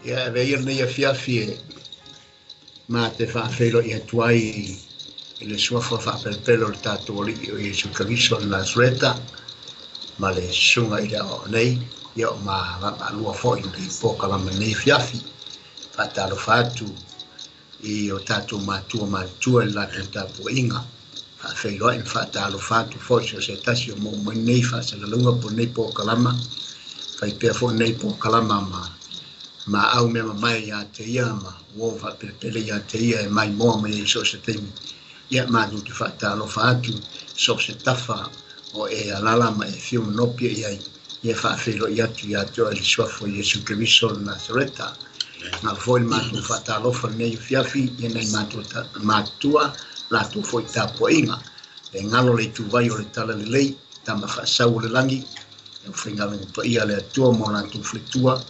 Ia avea ia lenei afiafi e ma te faafeiloai atu ai i le suafa faapelepele o le tatou Alii o Iesu Keriso o le Nasareta ma le susuga i le aoao nei, ia o ma vaavaalua foi i lenei polokalame i lenei afiafi. Faatalofa atu i o tatou matua matutua i le latou tapuaiga. Faafeiloai ma faatalofa atu foi i so o se tasi o maua mai lenei faasalalauga po o lenei polokalama. Fai pea foi lenei polokalama ma maau mea mamae ia te ia ma uo faapelepele ia te ia e maimoa mai ai so o se taimi. Ia matou te faatalofa atu so o se tafa o e alaala ma e fiu ma nopi i ai. Ia faafeiloai atu ia te oe le suafa o Iesu Keriso o le Nasareta. Ngā foi le matou faatalofa lenei afiafi ia nai matou matutua latou foi tapuaiga. E galo le ituvai o le talalelei, tama faasau o le lagi, e aufaigaluega paia a le Atua ma o latou faletua.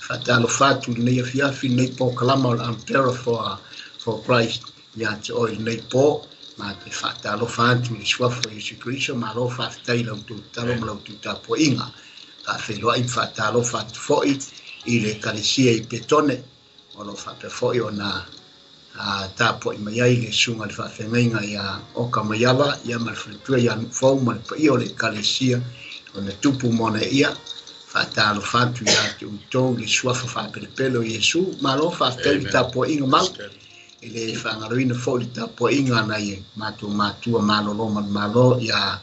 Faatalofa atu i lenei afiafi, lenei polokalama o le Umbrella for Christ ia te oe i lenei po. Ma te faatalofa atu i le suafa o Iesu Keriso, malo faafetai i la outou tatalo ma la outou tapuaiga. Faafeiloai ma faatalofa atu foi i le Ekalesia i Petone, o lo o faapea foi ona tapuai mai ai le susuga i le faafeagaiga ia Oka Maiava, ia ma le faletua ia Nuufou ma le paia o le Ekalesia ona tupu ma ona ia. Faatalofa atu ia te outou i le suafa faapelepele o Iesu. Malo faafetai i le tapuaiga mau. E le faagaloina foi le tapuaiga a nai matou matua malolo ma le Malo ia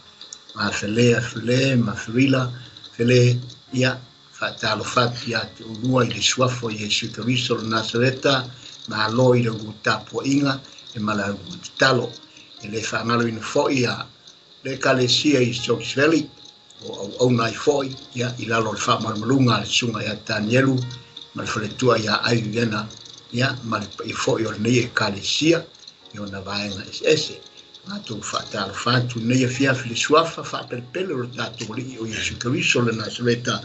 Felea Fele ma Ferila Fele, ia faatalofa atu ia te oulua i le suafa o Iesu Keriso o le Nasareta. Malo i le ulu tapuaiga e ma le ulu tatalo. E le faagaloina foi ia le Ekalesia i Stokes Valley o auauna ai foi ia i lalo o le faamalumaluga a le susuga ia Tanielu ma le faletua ia Aiviana, ia ma le paia foi o lenei Ekalesia i ona vaega eseese. Matou faatalofa atu lenei afiafi le suafa faapelepele o le tatou Alii o Iesu Keriso o le Nasareta.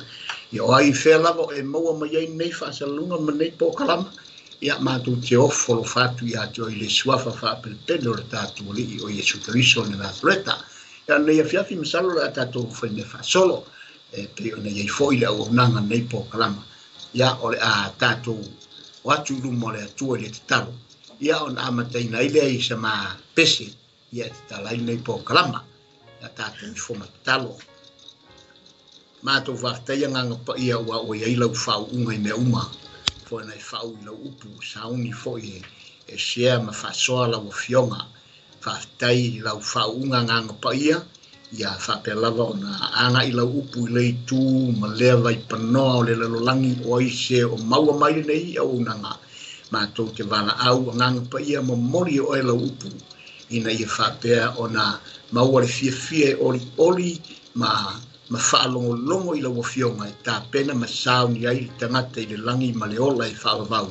Ia o ai fea lava o e maua mai ai lenei faasalaluga ma lenei polokalama, ia matou te ofo alofa atu ia te oe i le suafa faapelepele o le tatou Alii o Iesu Keriso o le Nasareta. Ia lenei afiafi masalo o le a tatou fai mea faasolo e pei ona i ai foi le auaunaga lenei polokalama. Ia o le a tatou o atu i luma o le Atua i le tatalo. Ia ona amataina ai lea i sa ma pese ia e tatala ai lenei polokalama. Ia tatou ifo ma tatalo. Matou faafetai agaga paia ua ua i ai lau faauuga i mea uma. Foi na e faau i lau upu, sauni foi e share ma faasoa lau afioga. Faafetai i lau faauuga agaga paia, ia faapea lava ona agai lau upu i le itu ma lea vaipanoa o le lalolagi o ai se o maua mai lenei auaunaga. Matou te valaau agaga paia momoli e oe lau upu ina ia faapea ona maua le fiafia e olioli ma faalogologo i lau afioga e tapena ma sauni ai le tagata i le lagi ma le ola e faavavau.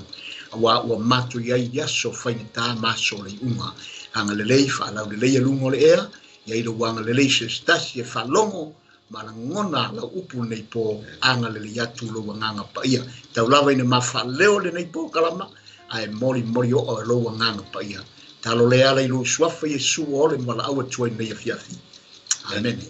Aua ua matou i ai i aso faigata ma aso o le iuga. Agalelei faalaulelei luga o le ea, ia i lou agalelei se tasi e faalogo ma lagona lau upu lenei po, agalelei atu lou agaga paia. Tau lava ina mafaaleo lenei polokalama, ae moli moli oo e lou agaga paia. Talo le ala i lou suafa Iesu o le valaau atu ai lenei afiafi. Amene.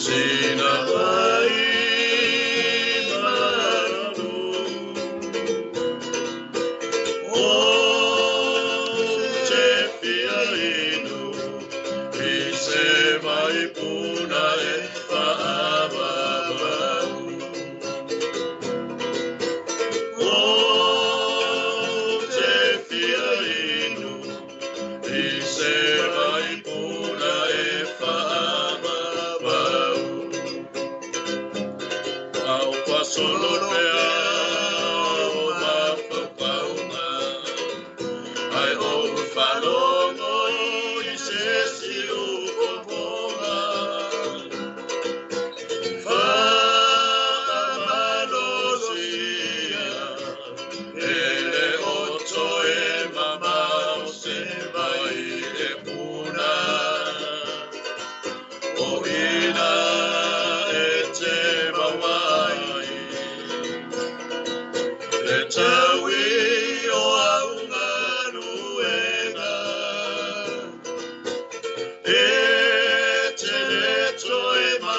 Sina vai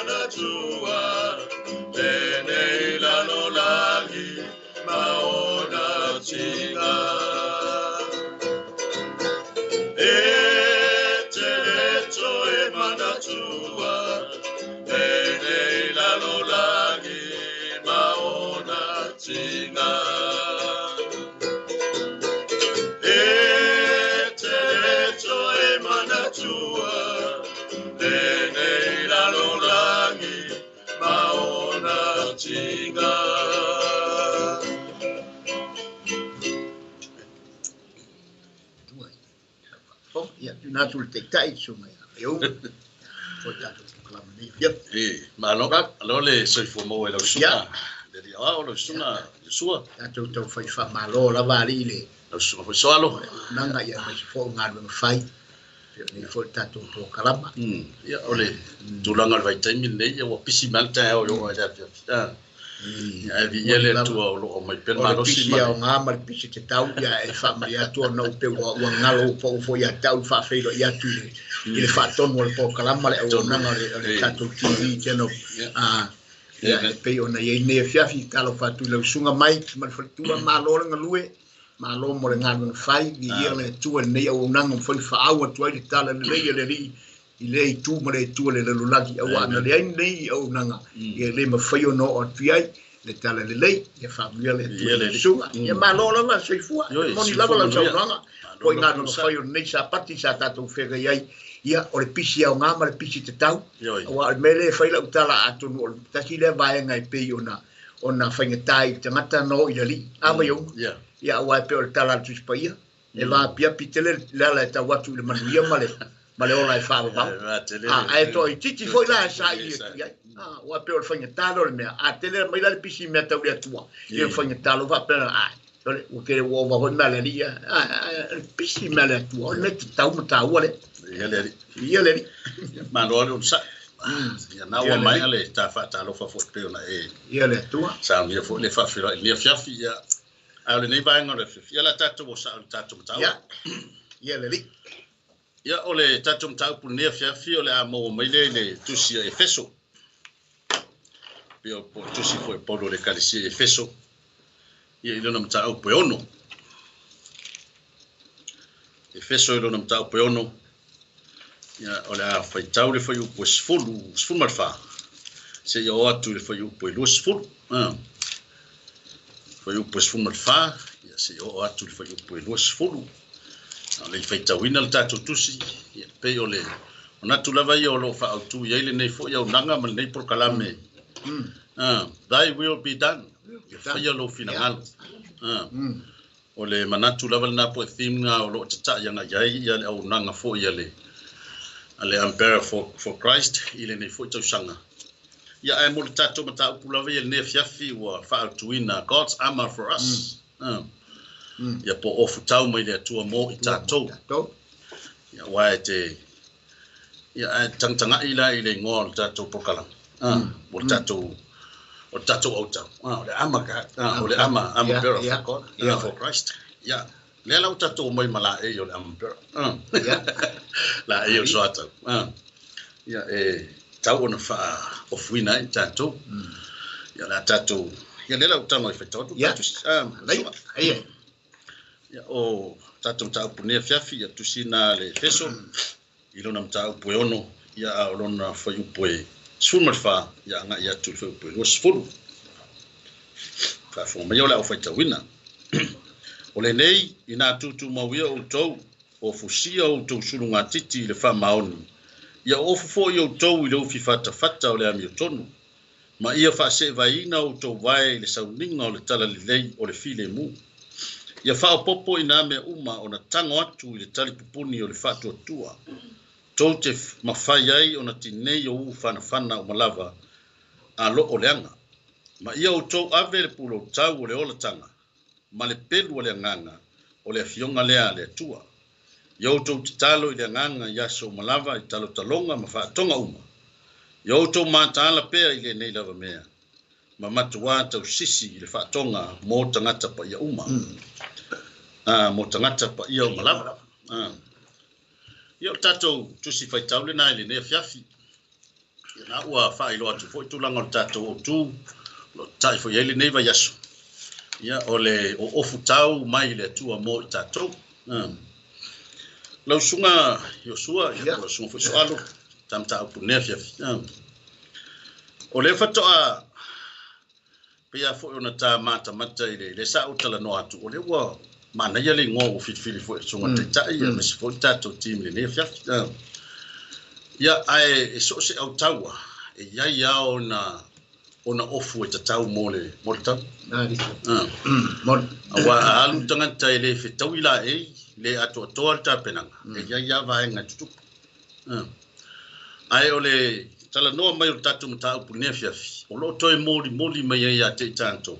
manatua lenei lalolagi ma ona tiga. E te le toe manatua lenei lalolagi ma ona tiga. E te le toe manatua lenei lalolagi ma ona tiga. Ia, tuuina atu i le Taitai, Susuga ia Faiauga, mo le tatou polokalame nei afiafi. E, malo, malo le soifua maua i lau susuga, le Alii Aoao, lau susuga Iosua. Tatou taufai faamalo lava alii le Lau susuga foi Soalo. Auaunaga ia aemaise foi o galuega fai, pei o nei foi le tatou polokalama. Ia, o le tulaga o le vaitaimi lenei, ia ua pisi mai lava le taeao i oo lava i le afiafi. Ae viia le Atua o lo o aumai pea le malosi ma le. O le pisi aoga ma le pisi tatau, ia e faamalie atu ona ou pei ua galo ua pau foi ia te au le faafeiloai atu i le faatonu o le polokalama le auaunaga o le tatou TV channel. Ia e pei ona i ai nei afiafi, talofa atu i lau susuga Mike ma le faletua, malo le galue, malo mo le galuega fai, viia le Atua i lenei auaunaga ua mafai ona faaau atu ai le tala lelei a le Alii i lea itu ma lea itu o le lalolagi, aua ana leai lenei auaunaga, ia e le mafai ona oo atu i ai le tala lelei, ia faamanuia le Atua i lau susuga. Ia malo lava soifua, e moni lava lau saunoaga, po i galuega fai o lenei Sapati sa tatou feagai ai, ia o le pisi aoga ma le pisi tatau, aua o le mea lea e fai lau tala atonu o le tasi lea vaega e pei ona ona faigata i le tagata na oo i le Alii, a Vaiauma? Ia aua e pei o le tala a le Tusi Paia, E vaapiapi tele le ala e tau atu i le manuia ma le ma le ola e faavavau. Ae toaitiiti foi la e saili atu i ai. Aua e pei o le faigata lea o le mea, a tele mai la le pisi i mea tau le Atua, ia ua faigata loa faapea, ai, sole, ua tele ua ova foi mea a le Alii, ae le pisi i mea a le Atua, o le mea tatau ma taua lea. Ia le Alii. Ia le Alii. Malo lava le onosai. Ia na ua maea le ta faatalofa foi pei ona e. Ia le Atua. Saunia foi le faafeiloai i lenei afiafi. Ia A o lenei vaega o le afiafi, ia o le a tatou o sao i le tatou mataupu. Ia, ia le Alii. Ia, o le tatou mataupu i lenei afiafi, o le a maua mai lea i le tusi a Efeso. Pei o le tusi foi a Paulo i le Ekalesia i Efeso, ia i lona mataupu e 6. Efeso i lona mataupu e 6, ia, o le a faitau le fuaiupu e 10, 14, seia oo atu i le fuaiupu e 20. Fuaiupu e 14, ia, seia oo atu i le fuaiupu e 20. A o le i faitauina le tatou tusi, ia, pei o le manatu lava ia o lo o faaautu i ai lenei foi auaunaga ma lenei polokalame. Thy will be done. Ia faia lou finagalo. O le manatu lava lena po o theme lena o lo o tatai agai i ai le auaunaga foi a le a le Umbrella for, for Christ i lenei foi tausaga. Ia, ae mo le tatou mataupu lava ia i lenei afiafi ua faaautuina God's Armour for Us. Mm. Mm. Ia po o ofutau mai le Atua mo i tatou. Ia, aua e te Ia, ae tagatagai la i le igoa o le tatou polokalame, o le tatou, o le tatou autau, o le ama, o le ama, armor bearer for God, for Christ. Ia, lea la ua tatou omai ma laei o le armor bearer. Laei o le soatau. Ia, e tau ona faaofuina ai tatou. Ia, o le a tatou, ia lea la ua tago e faitau atu. Ia, ia. Ia, o tatou mataupu nei afiafi, ia tusina le Efeso i lona mataupu e 6, ia a o lona fuaiupu e 14, ia agai atu i le fuaiupu e 20. Faafofoga mai o le a ou faitauina. O lenei, inā tutumau ia outou, o fusia outou sulugatiti i le faamaoni, ia ofu foi outou i le ufi fatafata o le amiotonu, ma ia faaseevaina outou vae i le sauniga o le talalelei o le filemu. Ia faaopoopo i nā mea uma ona tago atu i le talipupuni o le faatuatua, tou te mafai ai ona tinei o u fanafana uma lava a loo leaga. Ma ia outou ave le puloutau o le olataga ma le pelu o le agaga o le Afioga lea a le Atua. Ia outou tatalo i le agaga i aso uma lava i talotaloga ma faatoga uma. Ia outou mataala pea i lenei lava mea, ma matuā tausisi i le faatoga mo tagata paia uma. A, mo tagata paia uma lava. A. Ia o le tatou tusi faitau lena i lenei afiafi. Ia na ua faailoa atu foi tulaga o le tatou autu, o lo o tatai foi i ai lenei vaiaso. Ia, o le oofutau mai le Atua mo i tatou. Lau Susuga Iosua, ia, po o lau Susuga foi Soalo, ta mataupu i lenei afiafi. O lea faatoa pei lava foi ona ta matamata i le sa ou talanoa atu, o lea ua manaia le igoa ua filifili foi e le Susuga i le Taitai, aemaise foi le tatou team i lenei afiafi. Ia, ae e so o se autaua, e i ai lava ona ofu e tatau mo le tau. Aua a alu tagata e le fetaui laei, le atoatoa le tapenaga, e i ai lava vaega e tutupu. Ae o le talanoa mai o le tatou mataupu i lenei afiafi, o lo o toe molimoli mai ai ia te i tatou,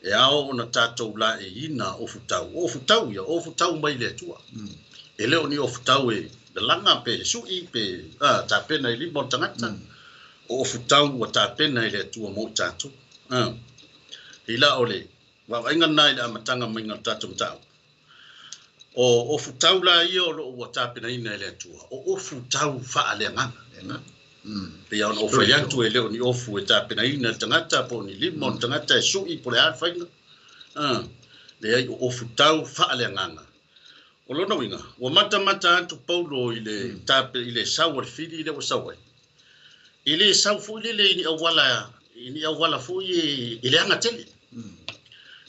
e ao ona tatou laeiina ofutau. O ofutau ia, o ofutau mai le Atua. E le o ni ofutau e lalaga pe sui pe tapena i lima o le tagata. O ofutau ua tapena i le Atua mo i tatou. I la o le vaavaaiga lena i le amataga maiga o le tatou mataupu. O ofutau la ia o lo o ua tapenaina e le Atua, o ofutau faaleagaga. Pei ona ou fai atu, e le o ni ofu e tapenaina le tagata po o ni lima o le tagata e sui po o le a le faiga. Leai, o ofutau faaleagaga. O lona uiga, ua matamata atu Paulo i le tape i le sau o le fili lea ua sau ai. E le sau foi lele i ni auala foi e leaga tele.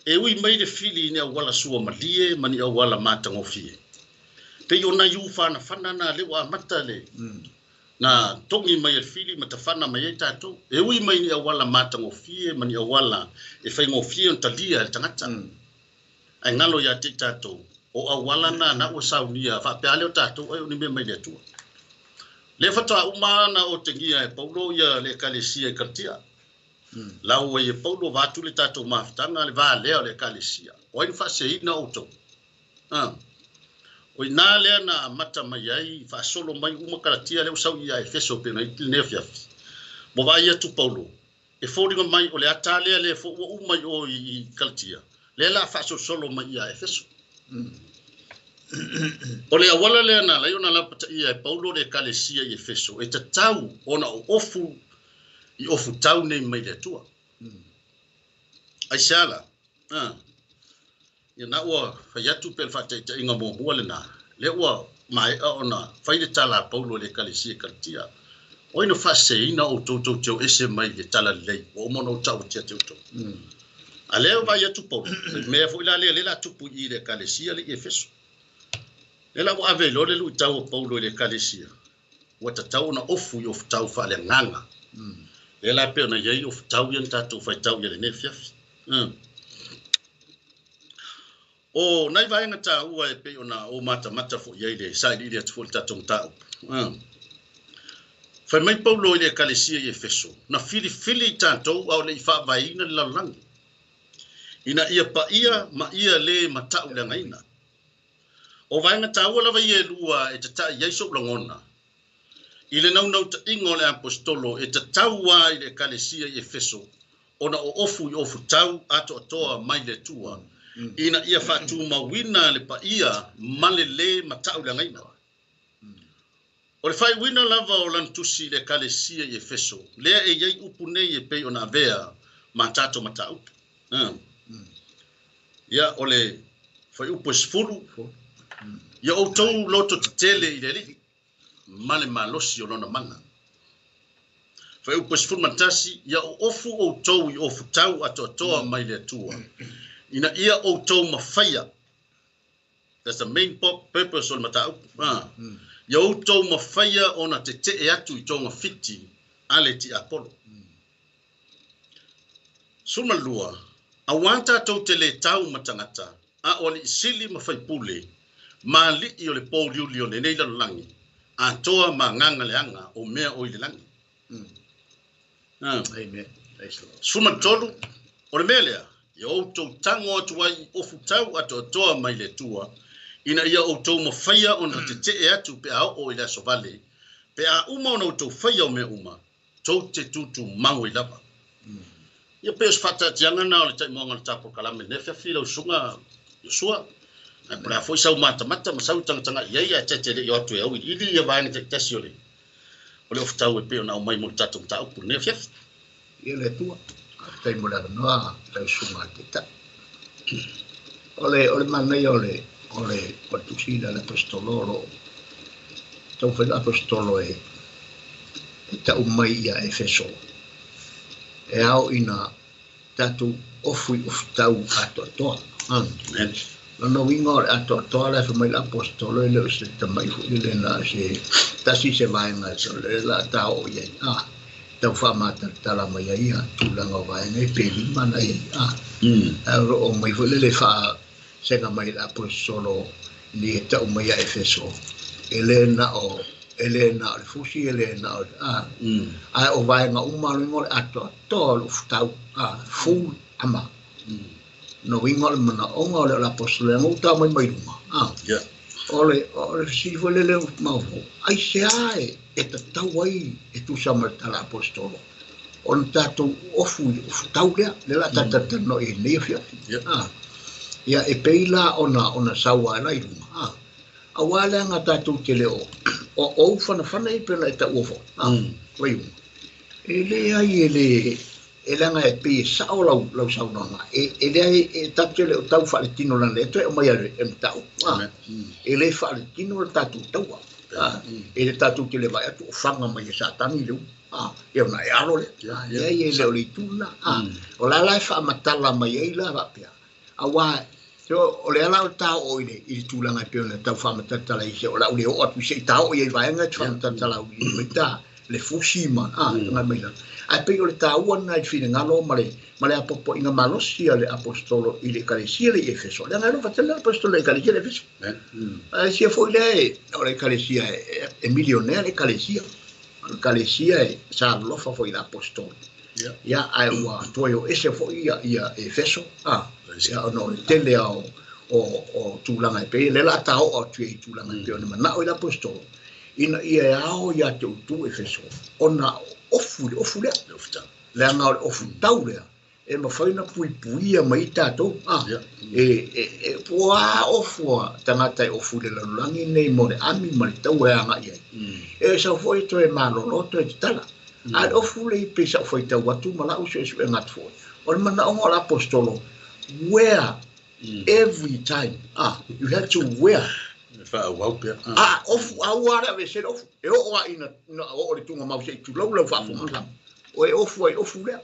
E ui mai le fili i ni auala sua malie ma ni auala matagofie. Pei o nai ufanafana na lea ua amata le na togi mai e le fili ma tafana mai ai tatou. E ui mai ni auala matagofie ma ni auala e faigofie ona talia e le tagata. Ae galo ia te i tatou, o auala na na ua saunia faapea lea o tatou ai o ni mea mai le Atua. Le faatoa uma na o tegia e Paulo ia le ekalesia i Kalatia. Lau ai e Paulo vaatu le tatou mafutaga le va lea o le ekalesia. O ai na faaseseina outou. O ina lea na amata mai ai faasolo mai uma Kalatia lea ua sau ia Efeso pe na i lenei afiafi. Ua vaai atu Paulo, e foliga mai o le ata lea le fo ua uma i o i Kalatia, lea la faasolosolo mai ia Efeso. O le auala lea na alai ona lapataia e Paulo le ekalesia i Efeso, e tatau ona o ofu i ofu tau nei mai le Atua. Ai se ala? Ia na ua fai atu pe le faataitaiga muamua lena, lea ua maea ona fai le tala a Paulo i le ekalesia i Kalatia. O ai na faaseseina outou tou te o ese mai le tala lelei, ua uma ona ou tau atu ia te outou. A lea ua vaai atu Paulo, le mea foi la lea la tupu i le ekalesia le i Efeso. Lea la ua ave i loa le luitau o Paulo i le ekalesia, ua tatau ona ofu i ofutau faaleagaga. Lea la pei ona i ai ofutau ia na tatou faitau ia lenei afiafi. O nai vaega taua e pei ona ou matamata foi i ai le sailiili atu foi le tatou mataupu. Fai mai Paulo i le ekalesia i Efeso, na filifili i tatou a o le i faavaeina le lalolagi, ina ia paia ma ia le matau leagaina. O vaega taua lava ia e lua e tatai ai sou lagona, i le naunautaiga o le apostolo e tatau lava i le ekalesia i Efeso ona o ofu i ofutau atoatoa mai le Atua, ina ia faatumauina le paia ma le le matau leagaina. O le faaiuina lava o lana tusi i le ekalesia i Efeso, lea e i ai upu nei e pei ona avea ma tatou mataupu. Ia, o le fuaiupu e 10, ia outou loto tetele i le Alii ma le malosi o lona mana. Fuaiupu e 11, ia oofu outou i ofutau atoatoa mai le Atua, ina ia outou mafaia. That's the main purpose o le mataupu. Ia outou mafaia ona tetee atu i togafiti a le tiapolo. 12, auā tatou te le tau ma tagata, a o alii sili ma faipule, ma alii o le pouliuli o lenei lalolagi, atoa ma agaga leaga o mea o i le lagi. Amen. Praise the Lord. 13, o le mea lea, ia outou tago atu ai i ofutau atoatoa mai le Atua, ina ia outou mafaia ona tetee atu pe a oo i le aso vale, pe a uma ona outou faia o mea uma, tou te tutumau ai lava. Ia pe o se faataatiaga na o le taimoaga o le tapolokalame lenei afiafi lau Susuga Iosua. Ae po o le a foi sau matamata ma sau tagatagai i ai, ae tete le i o atu e auiliili ia vaega taitasi o o le ofutau e pei ona aumai mo le tatou mataupu lenei afiafi. Ia le Atua, faafetai mo le avanoa i lau susuga i le Taitai. O le manaia o le tusi lea a le Aposetolo o lo o taumafai le Aposetolo e tau mai ia Efeso e ao ina tatou ofu i ofutau atoatoa. Amen. Lona uiga o le atoatoa la e fai mai le Aposetolo e le o se tamai foi lele na o se tasi se vaega o le la ta oo i ai. Tau faamatalatala mai ai ia tulaga o vaega e pe lima na i ai. Ae o lo o mai foi lele faasega mai le Aposetolo ni e tau mai ia Efeso e le na o le fusi e le na o ae o vaega uma lo ingo le atoatoa o le ofutau full ama. No uiga o le manaoga o le Aposetolo e uta mai mai luga. O le fesili foi lele maufau, aisea e tatau ai e tusa ma le tala Aposetolo ona tatou ofu i le ofutau lea, lea la tatalanoa i lenei afiafi. Ia e pei la ona sau ai la i luga. Aua leaga tatou te le o ou fanafana i pei ona e taua foi. Vaiuga. E leai e le e leaga e pei e sao lau saunoaga. E leai e tatou te le o tau faaletino lana e toe aumai e mataupu. E le faaletino le tatou taua. E le tatou te le vaai atu o faga mai e Satani le upu. Ia ona e alo lea. Leai e le o le itu lena. O la la e faamatala mai ai la faapea. Aua o le ala o le taoo i le tulaga e pei ona tau faamatalatala i se o lau le oo atu i se i taoo i ai vaega e te faamatalatala au i mai ta le fusi ma nga mai la. Ae pei o le taua lena i le finagalo ma le apoapoaiga malosi a le Aposetolo i le ekalesia le i Efeso. Leaga e alofa tele le Aposetolo i le ekalesia le Efeso. Ae sia foi lea o le ekalesia e milionea le ekalesia. O le ekalesia e sa alofa foi i le Aposetolo. Ia ae ua toe o ese foi ia Efeso. Ia ona o le tele o tulaga e pei le la taoo atu i tulaga e pei ona manao i le Aposetolo ina ia e ao ia te outou Efeso ona ofu le ofu lea. Leaga o le ofu tau lea e mafai ona puipuia mai tatou. E pua ofu a tagata e ofu le lalolagi nei mo le ami ma le tau e agai ai. E sau foi toe malolo toe tatala. A le ofu le i pei sa o faitau atu ma lau suesuega atu foi. O le manaoga o le Aposetolo, wear every time. You have to wear. Faaauau pea. Ofu aua le avese le ofu. E oo a ina oo le tunga mau se i tulau lau faafogaga. O e ofu ai ofu lea.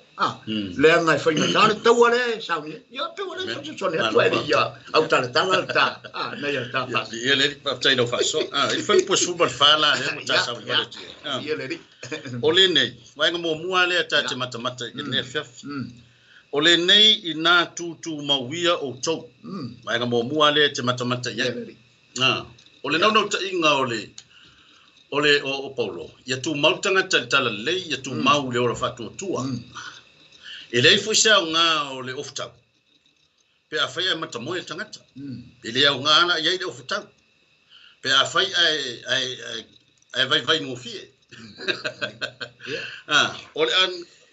Leaga e faigata le taua lea e sauni ai. Ia pe ua le fesoasoani atu ai ia au talatala le ta. Na ia ta faasi. Ia le faafetai lau faasoa. I le fuaiupu e 14 la lea ua ta sauni mai atu ai. Ia le O lenei, vaega muamua lea ta te matamata i lenei afiafi. O lenei ina tutumauia outou. Vaega muamua lea te matamata i ai. O le naunautaiga o le o Paulo, ia tumau tagata i le talalelei, ia tumau le ola faatuatua. E leai foi se aoga o le ofutau. Pe afai ae matamoe le tagata. E le aoga la i ai le ofutau. Pe afai ae vaivai gofie. O le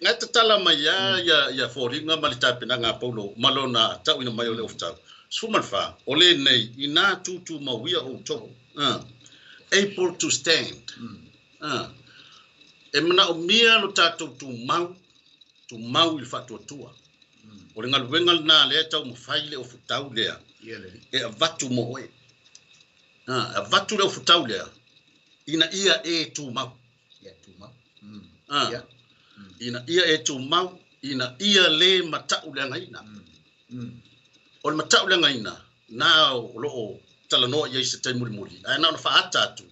ngai tatala mai ia foliga ma le tapenaga a Paulo ma lona tauina mai o le ofutau. 14, o lenei ina tutumauia outou. Able to stand. E manaomia lo tatou tumau i le faatuatua. O le galuega lena lea e taumafai le ofutau lea. E avatu mo oe. Avatu le ofutau lea ina ia e tumau. Ina ia e tumau, ina ia le matauleagaina. O le matauleagaina na o loo talanoa i ai se taimi mulimuli. Ae na ona faata atu.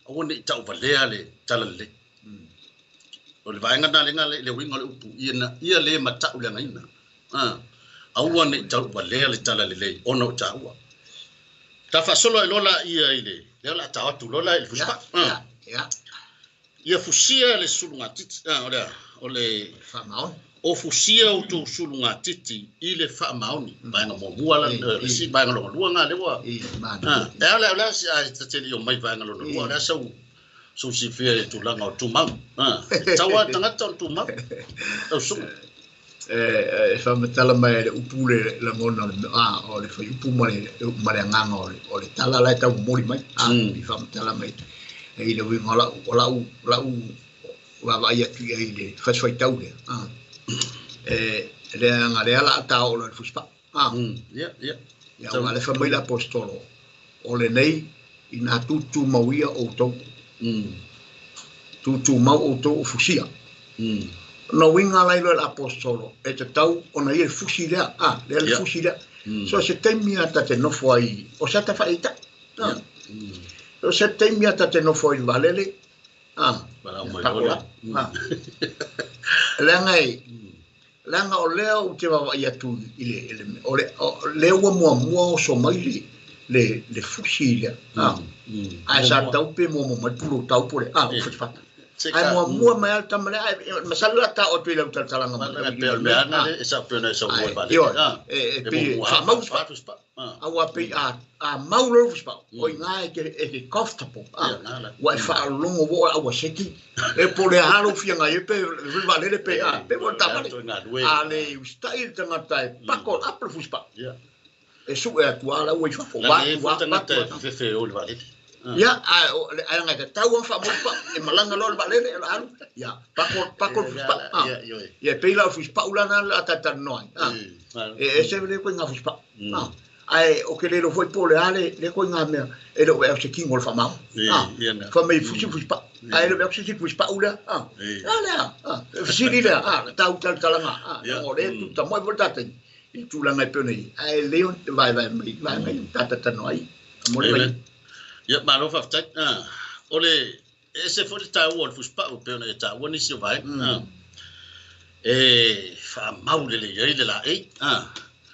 Aua ne i tauvalea le talalelei. O le vaega na lenga le uiga o le upu ina ia le matauleagaina. Aua ne i tauvalea le talalelei ona o taua. Ta faasolo e lola ia i le lea la ta atu lola i le fusipa. Ia fusia le sulugatiti. O le faamaoni. O fusia outou sulugatiti i le faamaoni. Vaega muamua la le si vaega lona lua nga le ua. E ala o le si ai tateli o mai vaega lona lua. O le sau sifia i tulaga o tumau. E taua tagata o tumau. Tau sugu. E faamatala mai le upu le lagona o le faiupu ma le agaga o le tala la e tau momoli mai. I faamatala mai. E i le uiga o la'u vaavaai atu i ai i le fasifaitau lea, e leaga lea o le a ta oo loa i le fusipa'u. Ia aua o lea e fai mai le Aposetolo, o lenei ina tutumauia outou, tutumau outou o fusia. Lona uiga la iloa e le Aposetolo, e tatau ona ia le fusi lea, lea le fusi lea. So se taimi lava ta te nofo ai, o se ata faaitai. So se taimi lava ta te nofo ai i le vaalele, pakola. Leaga e, leaga o lea ou te vaavaai atu i le, o le, lea ua muamua oso mai le fusi lea. Ae sa tau pe muamua mai le pulou tau po o le fatafata. Ae muamua mai lava le tama lea, ae masalo o le a ta oo atu i lau talatalaga mai. Ioe, e pei e faamau le fusipa'u. Aua pei a mau loa le fusipa'u, o i ina e te comfortable, ua e faalogo ua oe a ua seki, e po o le a lou fia gaoioi pe le vaalele pe a, pe foi le taavale. A le usitai le tagata e buckle up le fusipa'u, e sue atu lava la ua i fafo. Ia, ae leaga e tatau lava ona faamau le pau, e malaga loa le vaalele o le a alu, ia, pako le fusipau. Ia, e pei la o le fusipau la lena o le a talatalanoa ai. E ese le ituaiga fusipau. Ae ou te le iloa foi po o le a le ituaiga mea e le o ea o se tino o le faamao. Fai mai fusi fusipau, ae le o ea o se isi fusipau lea. A lea, e fesili lea, tau talatalaga, leaga o lea e tutamoe foi le ta taimi i le tulaga e pei ona i ai, ae lelei ona vaevae mai vaega ia ta talatalanoa ai. Momoli mai. Ia, malo faafetai. O le e ese foi le taua o le fusipau e pei ona e taua nisi o vaega. E faamau lelei ai le laei.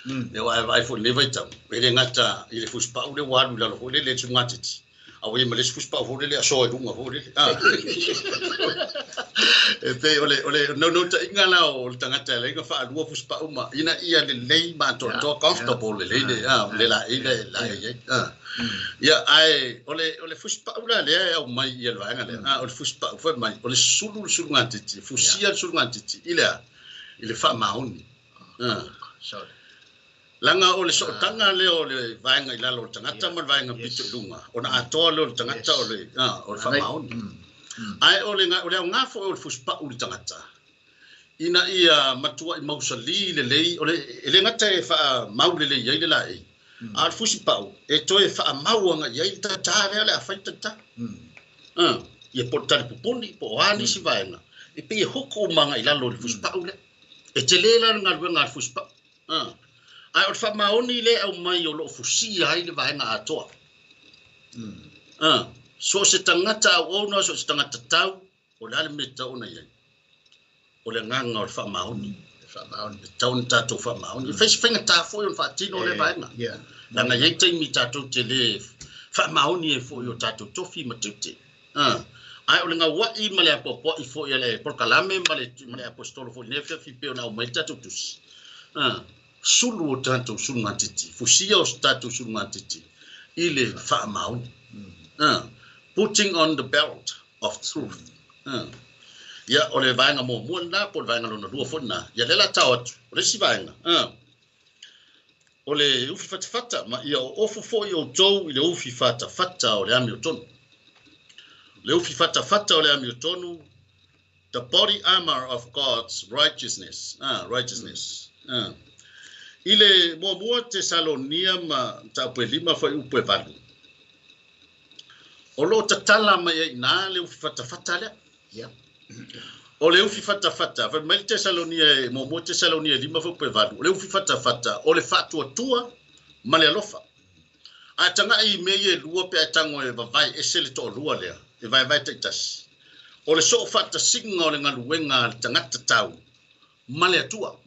Lea ua e vaai foi i lenei vaitau, e le gata i le fusipau lea ua alu i lalo foi lele i le sulugatiti, a ua i ai ma le isi fusipau foi lele aso i luga foi lele. E pei o le o le naunautaiga la o le tagata e ala ai ona faalua fusipau ma ina ia lelei ma atoatoa comfortable lelei le le laei lea e laei ai. Ia ae o le o le fusipau la lea e aumai i le vaega lea, o le fusipau fai mai o le sulu le sulugatiti, e fusia le sulugatiti i le a? I le faamaoni. Leaga o le sootaga lea o le vaega i lalo o le tagata ma le vaega pito i luga, ona atoa lea o le tagata o le faamaoni. Ae o le aoga foi o le fusipau i le tagata, ina ia matuai mausali lelei, e le gata e faamau lelei ai le laei, a o le fusipau e toe faamau agai i ai le tata lea o le a fai le tata. Ia po o le talipupuni, po o a nisi vaega, e pei e hoko uma agai i lalo i le fusipau lea. E tele la le galuega a le fusipau. Ae o le faamaoni lea e aumai o lo o fusia ai le vaega atoa. So o se tagata auauna, so o se tagata tau, o le a le mea e tatau ona i ai? O le agaga o le faamaoni. E tatau ona tatou faamaoni. E fai se faigata foi ona faatino lea vaega. Leaga e i ai taimi tatou te le faamaoni ai foi i o tatou tofi ma tiute. Ae o le gaua'i ma le apoapoa'i foi a le polokalame ma le aposetolo foi i lenei afiafi pei ona aumai le tatou tusi, sulu o tatou sulugatiti, fusia o tatou sulugatiti i le faamaoni. Putting on the belt of truth. Ia, o le vaega muamua lena po o le vaega lona lua foi lena. Ia, lea o le a tao atu, o le isi vaega, o le ufi fatafata, ma ia oofu foi outou i le ufi fatafata o le amiotonu. Le ufi fatafata o le amiotonu, the body armor of God's righteousness. Righteousness. I le muamua Tesalonia ma mataupu e 5 fuaiupu e 8, o lo o tatala mai ai i ina le ufi fatafata lea. Yeah. O le ufi fatafata, fai mai le Tesalonia e muamua Tesalonia e 5 fuaiupu e 8, o le ufi fatafata o le faatuatua ma le alofa. A taga'i i mea ia e lua pe a e tago e vavae ese le toalua lea, e vaevae taitasi. O le soo faatasiga o le galuega a le tagata tau ma le Atua.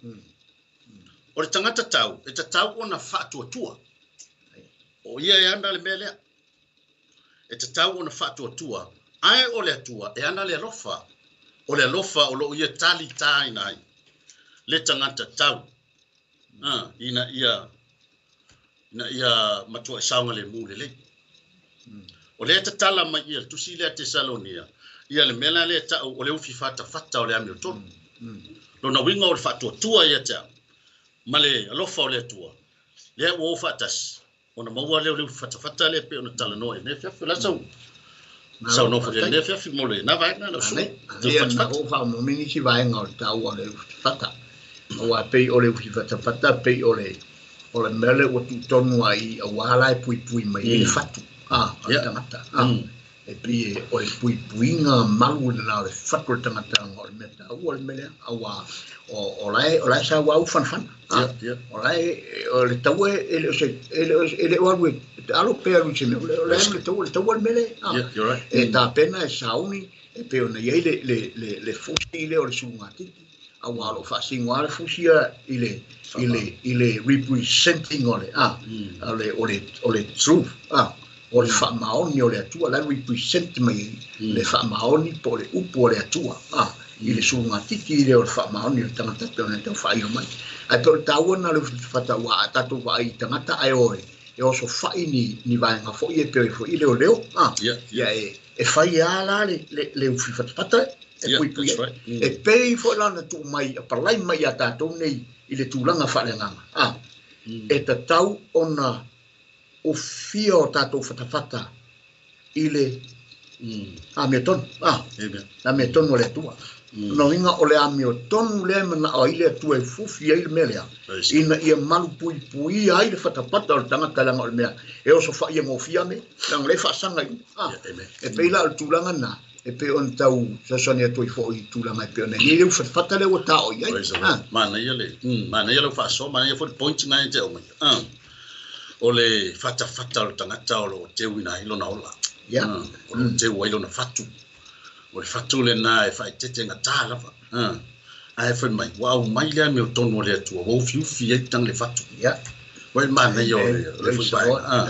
O le tagata tau e tatau ona faatuatua. O ia e ana le mea lea. E tatau ona faatuatua, ae o le Atua e ana le alofa. O le alofa o lo o ia talitāina ai le tagata tau, ina ia ina ia matuai saogalemu lelei. O lea e tatala mai ia le tusi lea a Tesalonia, ia le mea la lea e tau o le ufi fatafata o le amiotonu. Lona uiga o le faatuatua ia te au ma le alofa o le Atua, lea ua o faatasi, ona maua lea o le ufi fatafata lea e pei ona talanoa i lenei afiafi. O le a sau Saunoa foi i lenei afiafi mo lena vaega lau susuga. Manaia na ou faaomoomo nisi vaega o le taua o le ufifatafata. Aua e pei o le ufifatafata pei o le o le mea lea ua tuutonu ai i aua la e puipui mai ai le fatu a o le tagata. E pei o le puipuiga malu lena o le fatu o le tagata leaga o le mea taua le mea lea aua o la e sauau fanafana. O la e o le taua e le o se e le o alu e alo pe alu i se mea o la e alu le taua le taua le mea lea. E tapena e sauni e pei ona i ai le fusi lea o le sulugatiti aua o lo o faasino lava le fusi ia i le representing o le o le truth o le faamaoni o le Atua la e represent mai ai le faamaoni po o le upu o le Atua i le sulugatiti lea o le faamaoni o le tagata pei ona tau faailo mai. Ae pei o le taua lena o le ufifatafata aua a tatou vaai i tagata ae o e osofai ni vaega foi e pei foi i leoleo ia e fai lava la le ufifatafata e puipui ai. E pei foi la ona tuu mai apalai mai ia tatou nei i le tulaga faaleagaga e tatau ona ufia o tatou fatafata i le amiotonu amiotonu o le Atua. Lona uiga o le amiotonu lea e manao ai le Atua e fufi ai le mea lea ina ia malupuipuia ai le fatafata o le tagata leaga o le mea e osofai e gofia mea leaga o lea e faasaga i luga. E pei la o le tulaga lena e pei ona tau fesoasoani atu ai foi i tulaga e pei ona i ai le ufatafata lea ua tao i ai. Manaia le manaia lau faasoa, manaia foi le point na e te aumaia. O le fatafata o le tagata o lo o teuina ai lona ola. O lo o teu ai lona fatu. O le fatu lena e faaeteete gata lava. Ae fai mai, ua aumai le amiotonu o le Atua, ua ufiufi ai tagi le fatu. Ua manaia o le foi vaega.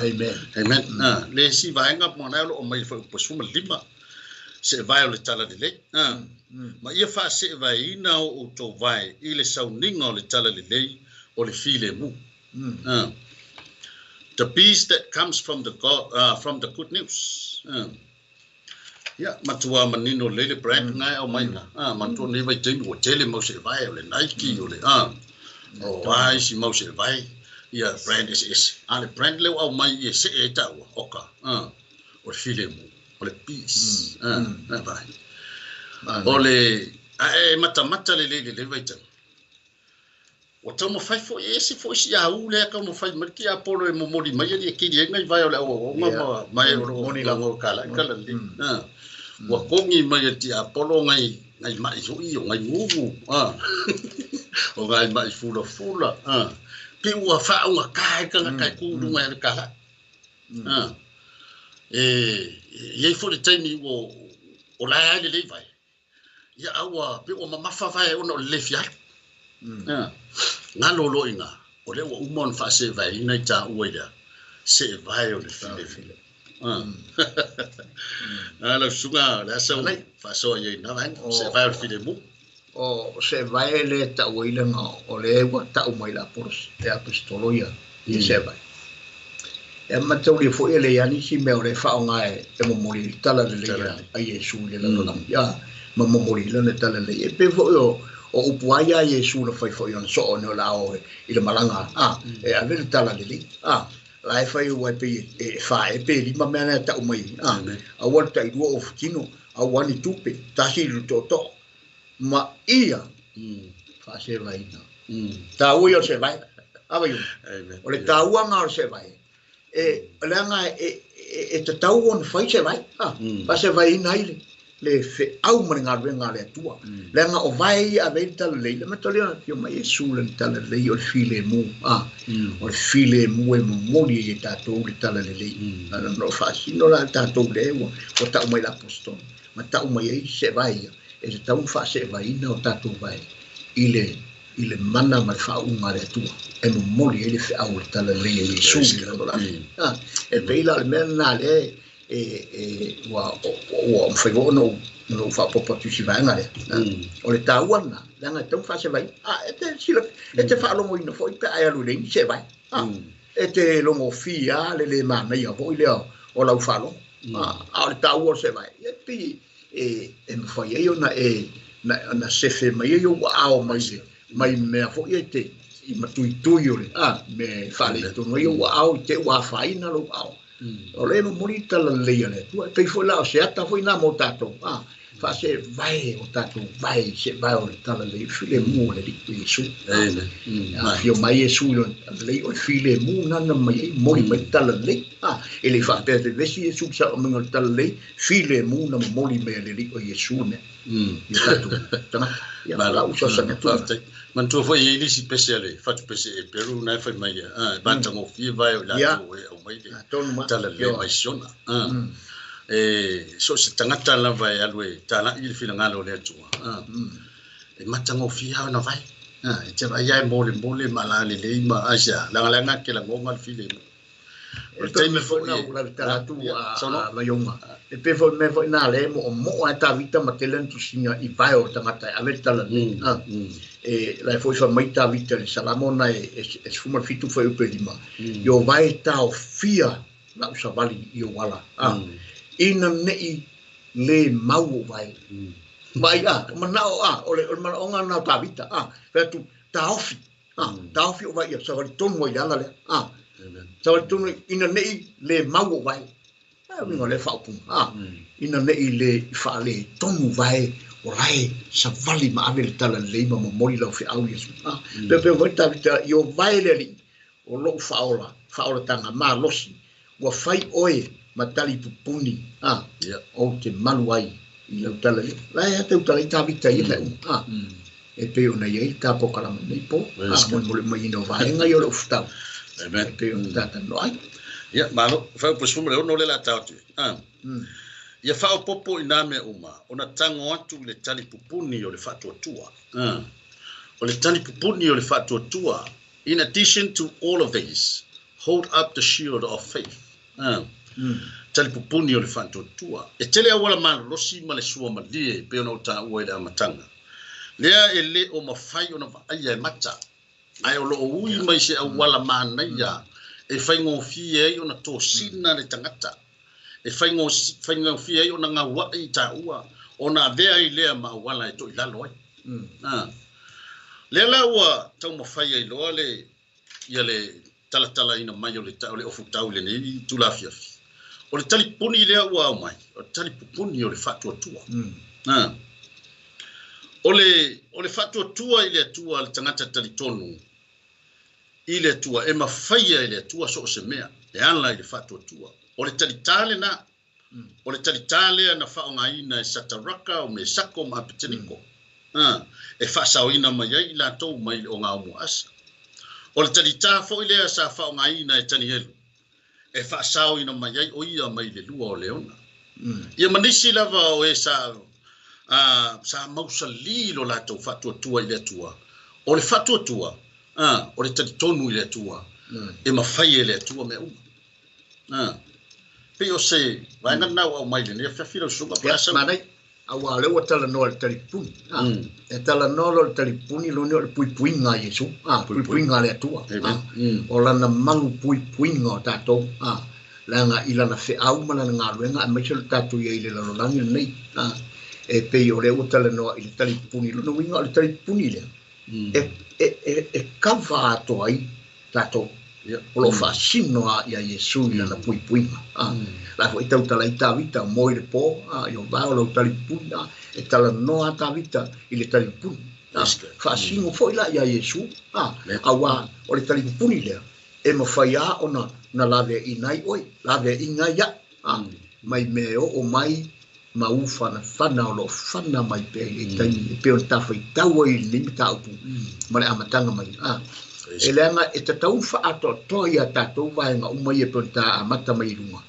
Amen. Le isi vaega manaia o lo o aumai i le fuaiupu 15, seevae o le talalelei. Ma ia faaseevaeina o outou vae i le sauniga o le talalelei o le filemu. The peace that comes from the God, from the good news. Ia, matua manino lelei le brand na e aumai ina. Manatua lenei vaitaimi ua tele mau seevae o le Nike, o le o a isi mau seevae, ia brand eseese. A o le brand lea ua aumai i e see ai taua, oka, o le filemu, o le peace. Vai. O le, ae matamata lelei i lenei vaitaimi. Ua taumafai foi e ese foi si au lea taumafai mai le tiapolo e momoli mai ali e kili ai ngai vae o le auauauga ma mae o loo lago kala i kala lelei. Ua kogi mai e le tiapolo ngai ngai ma'i foi o ngai gugu o ngai ma'i fulafula pe ua faaugata ai le tagata e tu i luga e le kala'i. E i ai foi le taimi ua o lae ai lelei vae ia a ua pe ua mamafa vae ona o le le fia alu. Galo loa i ina o lea ua uma ona faaseevaeina i taua i le seevae o le filemu. Lau susuga o le a sau faasoa i ai i lena vaega, seevae o le filemu. O seevae lea e tau ai leaga o lea ua tau mai le aposetolo ia i seevae. E mataulia foi e leai lava nisi mea o lea e faaaoga e momoli ai le talalelei a Iesu i le lalolagi. Ma momoli ai lana talalelei. E pei foi o upu lava ia a Iesu na fai foi ona soo nei o le a o i le malaga e ave le talalelei. La e fai ua e pei e 4 e pe 5 mea na e tau mai. Aua le tailua o futino, aua ni tupe, tasi i le tootoo. Ma ia faasevaina. Taua ia o le sevae. Ava iu. O le tauaga o le sevae. E leaga e tatau ona fai sevae. Faasevaeina ai le feau ma le galuega a le Atua. Leaga o vae ia ave ai le talalelei. Le matalia na afio mai Iesu lana talalelei o le filemu. O le filemu e momoli ai e tatou le talalelei. O faasino la tatou le ua tau mai le apostolo. Ma tau mai ai sevae ia. E tatau ona faasevaeina o tatou vae i le mana ma le faauuga a le Atua. E momoli ai le feau o le talalelei a Iesu i le lalolagi. E pei la o le mea lena lea e ua mafai foi ona ou faaopoopo atu i si vaega lea. O le taua lena, leaga e tatau ona faasevaina. E te faalogoina foi pe a e alu i le ini sevae. E te logofia le le manaia foi lea o lau faalogo. A o le taua o le sevae, e pei e mafai ai ona e na sefe mai ai ou aao mai mea foi e te i matuitui o le me faaletonu ai ou aao i te ua afaina lou aao. O le momoli talalelei a le Atua. E pei foi la o se ata foi na mo tatou. Faase vae o tatou vae se vae o le talalelei filemu o le Alii o Iesu. Amen. Afio mai Iesu i lona talalelei o le filemu nana mai ai momoli mai le talalelei. E le faapea vevesi Iesu i saomiga o le talalelei filemu na momoli mai e le Alii o Iesu le mea. Ia tatou tagata. Ia Malo. lau fesoasoani atu lena. Faafetai. Manatua foi e i ai le isi pese a le fatu pese e Peru na e fai mai e matagofie vae o i latou e aumai le Atonu ma. talalelei mai Siona. E so o se tagata lava e alu e tala'i le finagalo o le Atua. E matagofie lava ona vae. E te vaai lava e molemole ma alalelei ma aisea lagalaga ke lagoga le filemu. O le taimi foi na ua tala atu Ia, a saunoa. a Vaioga. E pei foi mea foi na le mo mo a Tavita ma tele na tusiga i vae o le tagata e ave le talalelei. E la e foi fa mai Tavita le Salamo na e 17 foi upe 5. I o vae taofia lau savali i o ala. Ina nei le mau o vae. Mai a, o manao a, o le manaoga na o Tavita. Fai atu, taofi. Taofi o vae ia, savali tonu ai le ala lea. Amen. Savali tonu ina nei le mau o vae. Uiga o le faaupuga. Ina nei le faale tonu vae o lae savali ma ave le talalelei ma momoli lau feau Iesu. Pe pe foi Tavita i o vae le Alii o lou faaola, faaolataga malosi, ua fai oe ma tali pupuni, ou te malu ai i lau talalelei. La e ate utala i Tavita ia mea uma. E pei ona i ai ta polokalame nei po. Praise God. Molemole mai ina o vaega ia o le ufutau. Amen. E pei ona tatalanoa ai. Ia, malo. Fuaiupu 16 le la tao atu. Ia faaopoopo i nā mea uma, ona tago atu i le talipupuni o le faatuatua. O le talipupuni o le faatuatua. In addition to all of these, hold up the shield of faith. Talipupuni o le faatuatua. E tele auala malolosi ma le suamalie pei ona ou taua i le amataga. Lea e le o mafai ona vaaia e mata. Ae o loo ui mai se auala manaia e faigofie ai ona tosina le tagata. E faigofie ai ona gauai i taua, ona avea ai lea ma auala e toilalo ai. Lea la ua taumafai ai loa le ia le talatalaina mai o le o le ofutau i lenei tulafiafi. O le talipuni lea ua au mai, o le talipupuni o le faatuatua. O le faatuatua i le Atua le tagata talitonu i le Atua e mafaia e le Atua so o se mea e ala i le faatuatua. O le talitā lena. O le talitā lea na faaaogaina e Sataraka o Mesako ma Apeteniko. E faasaoina mai ai i latou mai le ogaomuaasa. O le talitā foi lea sa faaaogaina e Tanielu e faasaoina mai ai o ia mai le lua o leona. Ia ma nisi lava o e sa mausali lo latou faatuatua i le Atua. O le faatuatua, o le talitonu i le Atua. E mafai e le Atua mea uma. Pei o se vaega lena ua aumai lenei afiafi lau susuga po o le Ia, a sau. manai. Aua o lea ua talanoa i le talipuni. E talanoa loa i le talipuni lona o le puipuiga a Iesu. Puipuiga a le Atua. Amen. O lana malu puipuiga o tatou. Leaga i lana feau ma lana galuega aemaise o le tatou iai i le lalolagi lenei. E pei o lea ua talanoa i le talipuni. Lona uiga o le talipuni lea. E kava atoa ai tatou. O loo faasino a ia Iesu i lana puipuiga. La foi tautala i Tavita mo i le po, i o vae o lau talipuni. E talanoa a Tavita i le talipuni. Yes, good. Faasino foi la ia Iesu. Amen. Aua o le talipuni lea e mafai a ona na laveaiina ai oe, laveaiina ai au. Mai mea e oo mai ma ufanafana o loo fana mai pea i le taimi e pei ona tafaitau ai i lenei mataupu ma le amataga mai. Praise E leaga e tatau faatoatoa ia tatou vaega uma ia e pei ona ta amata mai i luga.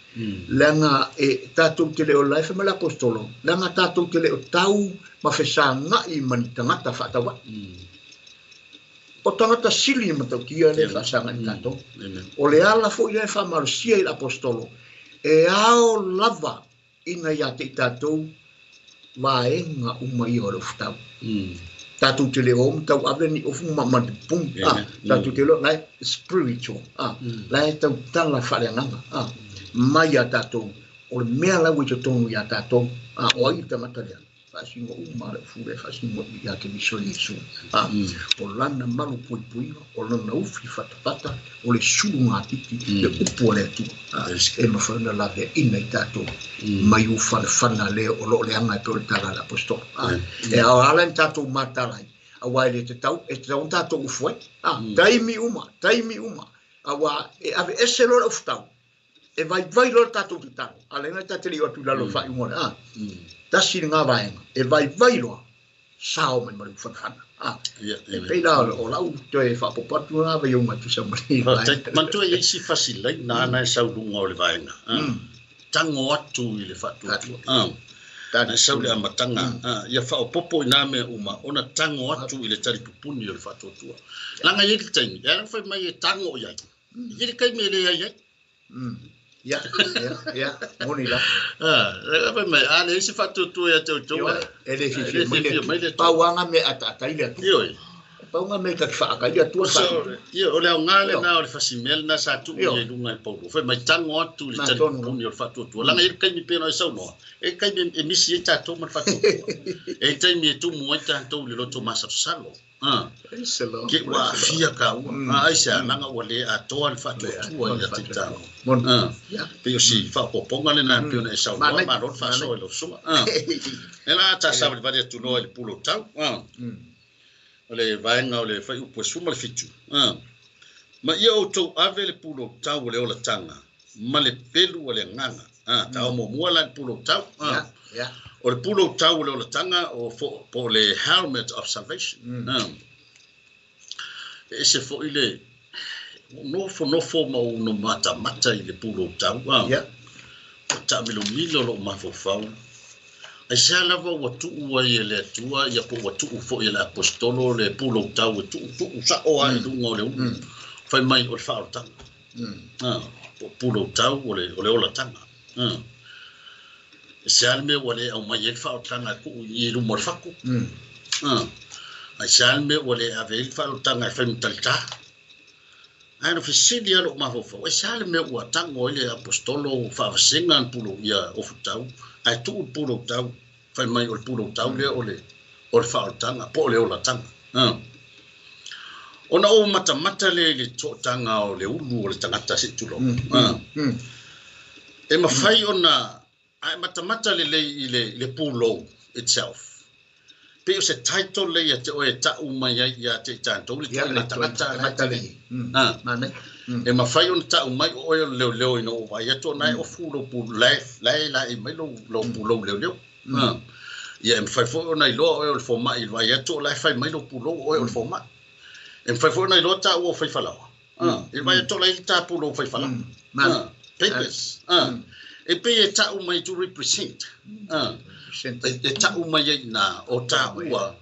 Leaga e tatou te le o la e fai mai le apostolo, leaga tatou te le o tau ma fesagai ma ni tagata faatauai. O tagata sili ma matautia le faasagai ma tatou. Amen. O le ala foi lea e faamalosia i le apostolo, e ao lava ina ia te i tatou vaega uma ia o le ofutau. Tatou te le o ma tau ave ni ofu ma ma te pum. Amen. Tatou te le o la e spiritual. La e tautala faaleagaga. Mai ia tatou, o le mea la ua i totonu ia tatou. O ai le tagata lea. Faasino uma le ufu le faasino ia Keriso Iesu. O lana malu puipuiga, o lana ufi fatafata, o le sulugatiti, le upu a le Atua. E mafai ona laveaina i tatou mai ufalefana lea o loo leaga e pei o le tala a le aposetolo. E ao ala ona tatou matala ai, auā e le tatau, e tatau ona tatou ufu ai. Taimi uma, taimi uma, auā e aveese loa le ufutau, e vaivai loa le tatou tatalo, a o lea ta te le i o atu i lalo o le faaiuga o le a. Tasi lena vaega, e vaivai loa, sao mai ma le ufanafana. E pei la o lau toe faaopoopo atu lena vaiauga e tusa ma lenei vaega. Manatua e i ai si fasilaina na e sau i luga o le vaega, tago atu i le faatuatua. Na e sau i le amataga, ia faaopoopo i nā mea uma ona tago atu i le talipupuni o le faatuatua. Leaga e i ai le taimi, e ala ona fai mai e tago i ai, e i ai le taimi e leai ai. Ia, ia, ia, moni la. Fai mai, a leai se faatuatua ia te outou, e le fiafia mai le Atua. Pau lava ngā mea e ataata ai le Atua. Ioe. Pau ngā mea e ta te whaaka i le Atua. So, ia, o le aoga lena o le fasimea lena sa tuu i luga e Paulo. Fai mai tago atu i le talipupuni o le faatuatua. Leaga e i ai le taimi pei ona e saunoa, e i ai le taimi e misi ai tatou ma le faatuatua. E i ai taimi e tumu ai tatou i le loto masalosalo. Ke ua aafia taua. Aisea, leaga ua le atoa le faatuatua ia te taua. Pei o si faaopoopoga lena pei ona e saunoa, malo le faasoa i lau susuga. Ia la ta savalivali atu loa i le pulou tau. O le vaega o le fuaiupu e 17. Ma ia outou ave le pulou tau o le olataga ma le pelu o le agaga. Taoa muamua la i le pulou tau. O le pulou tau o le olataga o po o le helmet of salvation. E ese foi le nofonofo ma ou matamata i le pulou tau. Ua taamilomilo lou mafaufau. Aisea lava ua tuu ai e le Atua, ia po ua tuu foi e le Aposetolo le pulou tau e tuutuu sao lava i luga o le ulu, fai mai o le faaolataga. Po o pulou tau o le olataga. Aisea le mea ua le aumai ai le faaolataga e tuu i luma o le fatu? Aisea le mea ua le ave ai le faaolataga e fai ma talitā? Ae na fesili lava lou mafaufau, aisea le mea ua tago ai le Aposetolo faavasega le pulou ia ofutau, ae tuu le pulou tau, fai mai o le pulou tau lea o le o le faaolataga po o le olataga. Ona ou matamata lea i le sootaga o le ulu o le tagata se i tulou. E mafai ona a e matamata lelei i le pulou itself, pei o se title lea ia te oe e tau mai ai ia te i tatou le ituaiga tagata la e E mafai ona tau mai o oe o le leoleo ina ua ou vaai atu o na e ofu lou pulou, la e laei mai lou pulou leoleo. Ia e mafai foi ona iloa oe o le fomai i le vaai atu o la e fai mai lou pulou o oe o le fomai. E mafai foi ona iloa taua o faifalaoa. I le vaai atu o la e i ai le ta pulou faifalaoa. Papers. E pei e tau mai to represent. E tau mai ai i ina o taua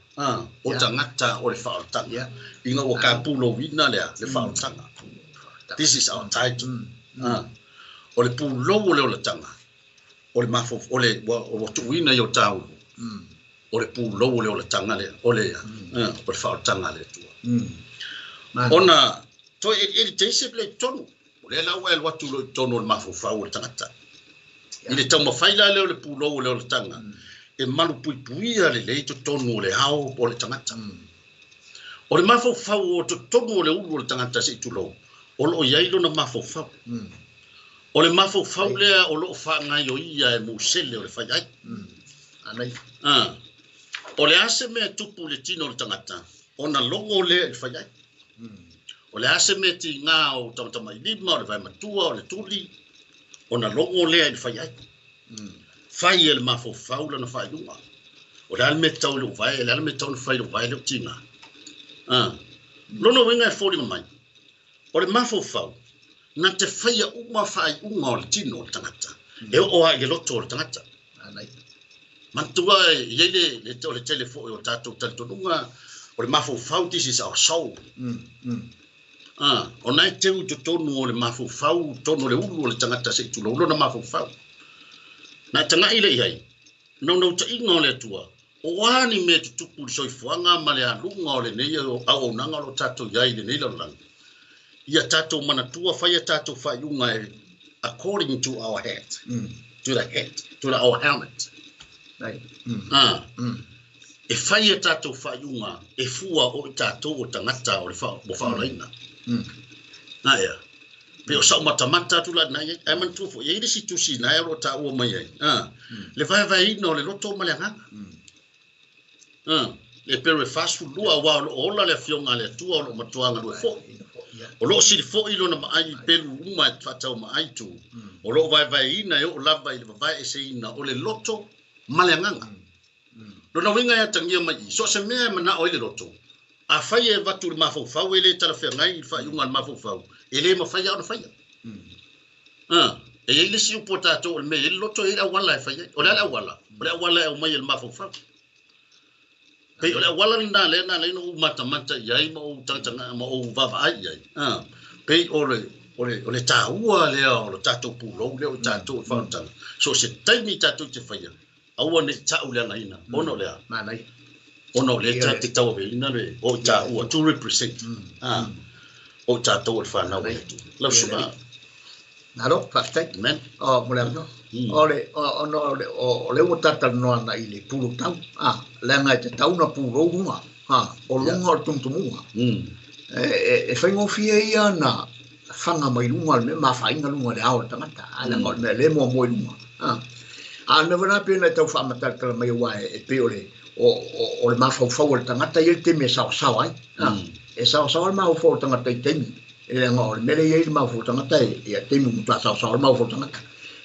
o tagata o le faaolataga. Ina ua ta pulouina lea le faaolataga. This is our title. O le pulou o le olataga, o le mafaufau, o le ua tuuina i o ta ulu, o le pulou o le olataga lea, o le o le faaolataga a le Atua. Ona toe elieli teisi le i totonu, o lea la ua e alu atu loa i totonu o le mafaufau o le tagata. I le taumafai la lea o le pulou o le olataga, e malupuipuia lelei totonu o le ao o le tagata. O le mafaufau o totonu o le ulu o le tagata se i tulou, o lo o i ai lona mafaufau. O le mafaufau lea o lo o faagaioia e musele o le fai ai. O le a se mea e tupu i le tino o le tagata, ona logo lea i le fai ai. O le a se mea tiga o tamatamailima, o le vaematua, o le tuli, ona logo lea i le fai ai. Fai e le mafaufau lana faaiuga. O le a le mea e tatau i lou vae, o le a le mea e tatau ona fai i lou vae lea ua tiga. Lona uiga e foliga mai, o le mafaufau, na te faia uma faaiuga o le tino o le tagata, e oo lava i le loto o le tagata. Manatua e i ai le, o le tele foi o tatou talitonuga, o le mafaufau, this is our soul. Ona e teu i totonu o le mafaufau, totonu o le ulu o le tagata se i tulou lona mafaufau. Na e tagai lea i ai, naunautaiga o le Atua, o a ni mea e tutupu i le soifuaga ma le aluga o lenei auaunaga o lo o tatou i ai i lenei lalolagi, ia tatou manatua fai a tatou faaiuga e according to our head, to the head, to the, our helmet. E fai e tatou faaiuga e fua o i tatou o tagata o le ua faaolaina. Na ea. Pe o sa'u matamata atu la lena i ai. Ae manatua foi, e i ai le isi tusi na ea o lo o taua mai ai, le vaevaeina o le loto ma le agaga. E pei e 42, aua o lo o ola le Afioga a le Atua o lo o matua galue foi. O lo o sili foi lona maai i pelu uma e faataumaai tu. O lo o vaevaeina e oo lava i le vavae eseina o le loto ma le agaga. Lona uiga e atagia mai i, so o se mea e manao ai le loto, afai e avatu i le mafaufau e le talafeagai i le faaiuga a le mafaufau, e le mafai lava ona faia. E i ai le isi upu a tatou o le mea e i ai le loto e i ai le auala e fai ai. O le a le auala? O le auala e aumai e le mafaufau. Pei o le auala lena lea na ala ai ona ou matamata i ai ma ou tagataga ma ou vaavaai i ai. Pei o le o le o le taua lea o le tatou pulou lea o i tatou o le faaolataga. So o se taimi tatou te faia, aua ne i ta'u leagaina, ona o le a? Manaia. Ona o lea ta te tauaveina le o i taua, to represent, o i tatou o le fanau a le Atua. Lau susuga. Malo, faafetai. Amen. O, mo le avanoa. O le, ona o le, o lea ua talatalanoa agai i le pulou tau, leaga e tatau ona pulou luga, o luga o le tumutumuga. E faigofie ia ona faga mai luga o le mea ma afaina luga o le ao o le tagata, a leaga o le mea lea e muamua i luga. A o le mea foi lena pei ona e tau faamatalatala mai aua e pei o le o le mafaufau o le tagata ia le taimi e saosaoa ai. E saosaoa le mafaufau o le tagata i taimi, e leaga o le mea lea e i ai le mafaufau o le tagata e taimi ua matua saosaoa le mafaufau o le tagata.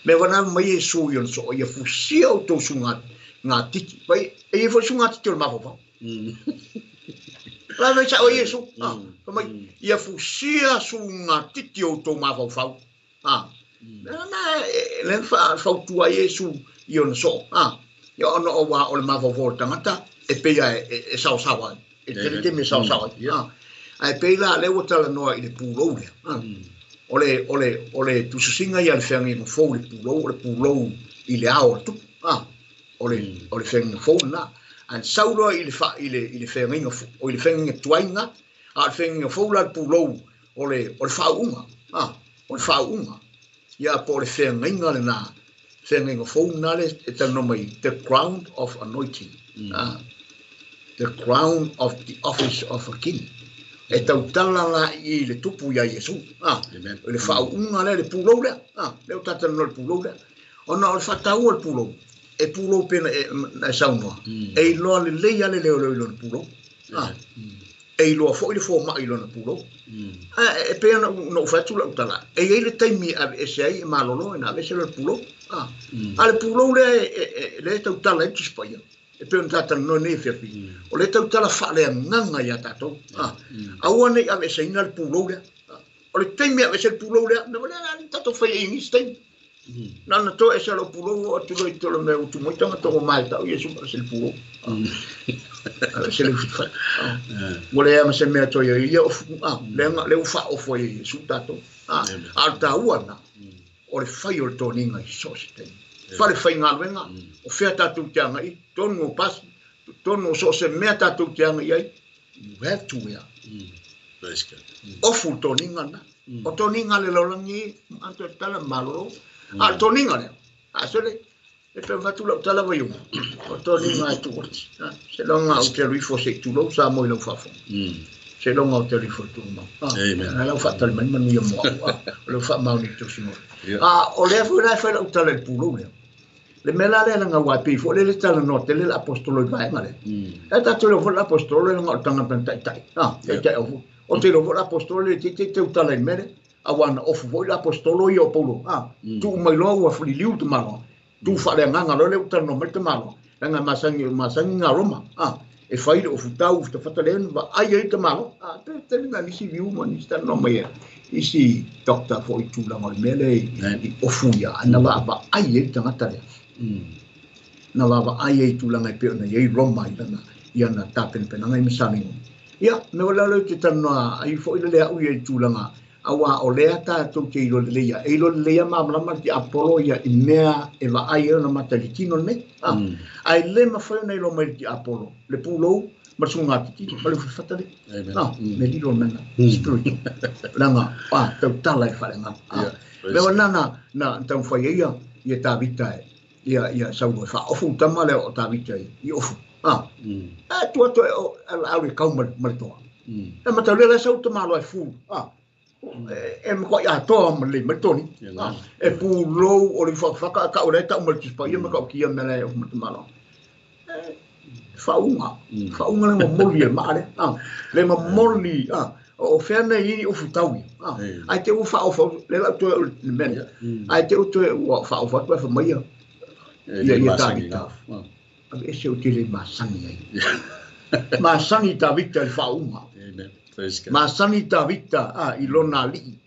Mea foi lena fai mai Iesu i ona soo, ia fusia outou sugatiti. Fai, e i ai foi sugatiti o le mafaufau. La fai sao ai Iesu, fai mai, ia fusia sugatiti o outou mafaufau. Lena e fautua ai Iesu i ona soo. Ia ona o ua o le mafaufau o le tagata e pei lava e saosaoa ai. E tele taimi e saosaoa ai. Ae pei la lea ua talanoa i le pulou lea. O le, o le, o le tusisiga ia a le feagaiga fou i le pulou, o le pulou i le ao o le tupu. O le, o le feagaiga fou lena. Ae sau loa i le, fa, i le, i le feagaiga, o i le feagaiga tuai lena. A o le feagaiga fou la le pulou o le, o le faauuga. O le faauuga. Ia, po o le feagaiga lena, feagaiga fou lena le e talanoa mai, the crown of anointing. The crown of the office of a king. E tautala la i le tupu iā Iesu. O le faauuga lea, le pulou lea. Lea ua tatou talanoa i le pulou lea. Ona o le faataua o le pulou, e pulou pei ona e saunoa, e iloa lelei lava le leoleo i lona pulou. E iloa foi le fomai i lona pulou. Ae e pei ona ou fai atu lau tala, e i ai le taimi e aveese ai e malolo e na aveese lona pulou. A le pulou lea lea e tautala ai le Tusi Paia, e pei ona tatalanoa nei afiafi, o lea e tautala faaleagaga ia tatou. Aua ne i aveeseina le pulou lea. O le taimi e aveese le pulou lea, mea lea le tatou fai ai i nisi taimi. Na ona toe ese lou pulou oo atu loa i tolo mea ua tu mai tagata ua maetau Iesu ma ese le pulou. Ese le fai. Ua leai ma se mea toe ia ofu, leaga lea ua faaofu ai e Iesu tatou. A o le taua lena, o le fai o le toniga i so o se taimi. Fale faigaluega, o fea tatou te agai, tonu o pasi, tonu o so o se mea tatou te agai ai, you have to wear. Praise God. Ofu le toniga lena. O toniga a le lalolagi, a toe tala malolo. A o le toniga lea, a sole, e pe fatu lau tala vaiuga, o toniga e tuu atu. Seiloga ou te alu ifo se i tulou Samoa i lau faafofoga. Seiloga ou te alu ifo i tumau. Amen. Na lau faatali mai manuia mo au. O lea ua faamaoni i le tausiga. O lea foi la e fai lau tala i le pulou lea. Le mea la lea leaga aua e pei foi lea le talanoa tele le aposetolo i le vaega lea. E tatou iloa foi le aposetolo leaga o le tagata na taitai. Taitai au foi. O te iloa foi le aposetolo le itiiti tautala i le mea lea. Aua na ofu foi le aposetolo ia o Paulo. Tuu mai loa ua liliu le tamaloa. Tuu faaleagaga loa lea ua talanoa mai le tamaloa. Leaga e masani, masani ngā Roma. E fai le ofu tau fatafata lea na vaai ai le tamaloa. Pe tele na nisi viu ma nisi talanoa mai ai. Isi doctor foi i tulaga o le mea lea i ofu ia, na vaavaai ai le tagata lea. Na vaavaai ai i tulaga e pei ona i ai Roma i lana i ana tapenapenaga i masaliga. Ia, me wala leo te talanoa ai foi le lea au ia i tulaga, aua o lea tatou te iloa lelei ia. E iloa lelei ia malamalama le tiapolo ia i mea e vaai ai ona mata i le tino lenei. Ae le mafai ona iloa mai le tiapolo, le pulou ma le sugatiti ma le ufafata le. Me lilo mena spiritual. Leaga, tautala i le faaleagaga. Mea wala na taumafai ai ia Tavita e Ia ia Saulo e faaofu tama lea o Tavita i ofu. A tu atu e au le kau ma le toa. E matau lea sau tamalo e fu. E ma i atoa ma le ma toni. E pulou o le whakawhaka ka o le tau ma le tispa ia ma ka o kia mea le ofu ma tamalo. Faunga. Faunga le mamoli e maale. Le mamoli. O whena i ofu tau. Ai te u whaofa le lau toe o le mea. Ai te u toe ua whaofa atu e whamaia. Ia ia Tavita. Ave ese o te le masangi ai. Masangi Tavita i whaunga. Masangi Tavita i lona alii.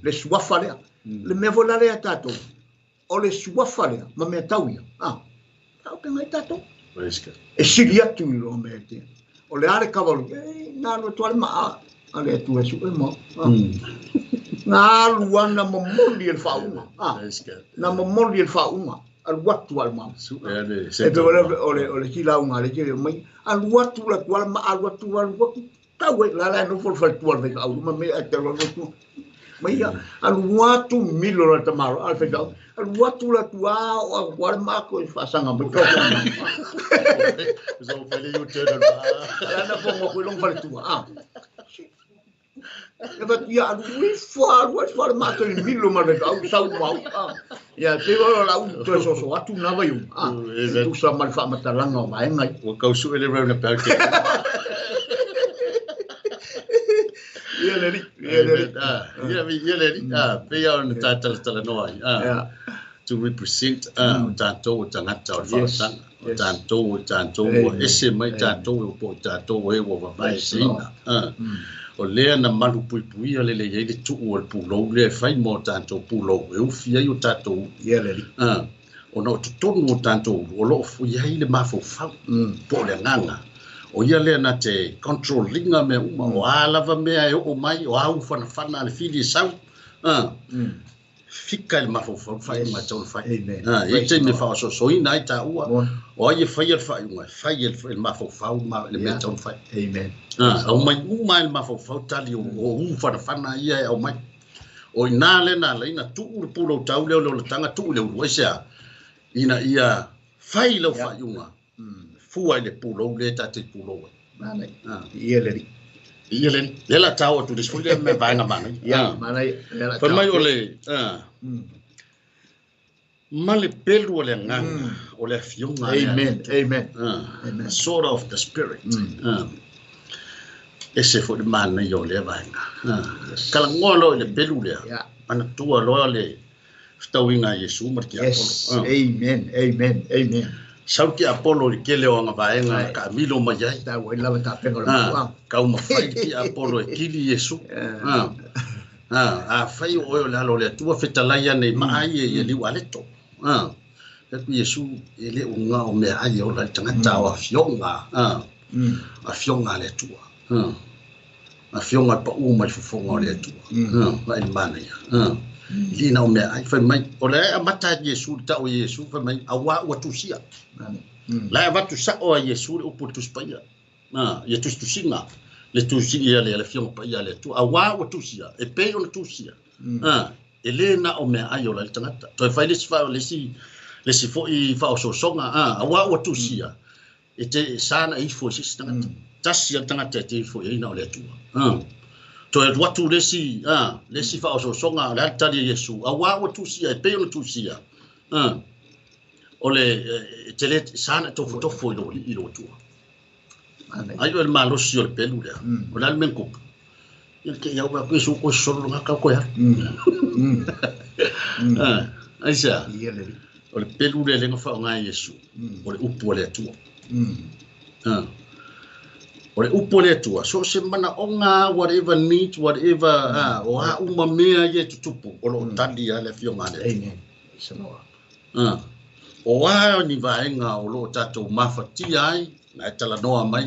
Le suafa lea. Le mea foi la lea tātou. O le suafa lea ma mea tau ia. Tau pe ngai tātou. E sili atu i lo mea te. O le ale kavalu. E ngā lua tuale maa. Ale atu e su e mo. Ngā luana mamoli e le whaunga. Ngā mamoli e le whaunga. Alu atu al mau. E pe o le kila unga le kile mai. Alu atu la tuala ma alu atu alu atu. Tau e la la no fol fal tuala fai au ma me a te lo tu. Mai ia alu atu milo la tamaro al fai au. Alu atu la tua o wala ma ko fa sanga mo ko. So fai le u-turn ba. La na fo mo ko long fal tua. E va ia alu i fo alu i fo ma ko milo ma le au sau mau. Ia te o la u toe so atu na vai u. Tu sa mal fa matalanga o mai ngai. Ua kausu ele roundabout. Ia le ri, ia le ri. Ia ia le ri. Pe ia ona tātalatala noa ai. To represent o tātou o tangata o le whaatanga. O tātou o tātou o ese mai tātou o po tātou e ua vavai seina. O lea na malu puipuia le le iai le tuu o le pulou lea e fai mo tātou pulou. E ufi ai o tātou. Ia le ri. O na o totonu o tātou o loo iai le mafaufau. Po le agaga. O ia lea na te control inga mea uma. O a lava mea e oo mai, o a ufanafana a le fili e sau. Fika i le mafaufau faaiuga e tau le fai. E taimi e faaososoina ai taua. O ai e faia le faaiuga, e fai e le mafaufau ma le mea tau le fai. Amen. Au mai uma e le mafaufau tali o ufanafana ia e au mai. O ina le na leina tuu le pulou tau lea o le olataga tuu le ulu ai sea. Ina ia fai lau faaiuga. Fua i le pulou le tate pulou ai. Manai. Ia le ri. Ia le le la tau atu le sfuli le me vaenga manai. Ia, manai. Fai mai o le ma le pelu o le agaga o le afioga. Amen. Amen. Amen. Sword of the Spirit. Ese foi le manaia o lea vaega. Kalagoa loa i le pelu lea. Manatua loa le fetauiga a Iesu ma le tiapolo. Amen. Amen. Amen. Sau ke Apollo i kele o anga vaenga ka milo mai ai. Tau ai lava tapenga o le mafuaaga. Kau mafai le tiapolo e kili Iesu. A fai o oe o le alo o le Atua fetalai ane i maa ai e liu aleto. Ku Iesu e le o ngā o mea ai o la le tagata o afioga. Afioga a le Atua. Afioga e pau mai fofoga o le Atua. Vai le manaia. I na o mea ai fai mai. O le amata a Iesu le tau o Iesu fai mai auā ua tusia. La e avatu sao a Iesu le upu le Tusi Paia. Ia tusitusiga. Le tusi ia le afioga paia a le Atua. Auā ua tusia. E pei ona tusia. E le na o mea ai o la le tagata. Toe fai le isi le isi foi faaosoosoga. Auā ua tusia. E te sana e ifo i se isi tagata. Tasi a le tagata e te ifo i ai na o le Atua. Toe atu atu le isi le isi faaosoosoga o le a le tali a Iesu. Auā ua tusia e pei ona tusia. O le te le sana tofotofo i lo i lo Atua. Ai o le malosi o le pelu lea. O le a le mea kupu. Ia ke iau ba ko su ko solo nga ka ko ya. Ai sa. Ia le ri. O le pelu lea lenga fa o Iesu. O le upu o le Atua. O le upu o le Atua. So se mana onga whatever need whatever o a uma mea ia tutupu o lo tali a le afioga a le Atua. Amen. Samoa. O a ni vaenga o lo tatou mafatia ai na e talanoa mai.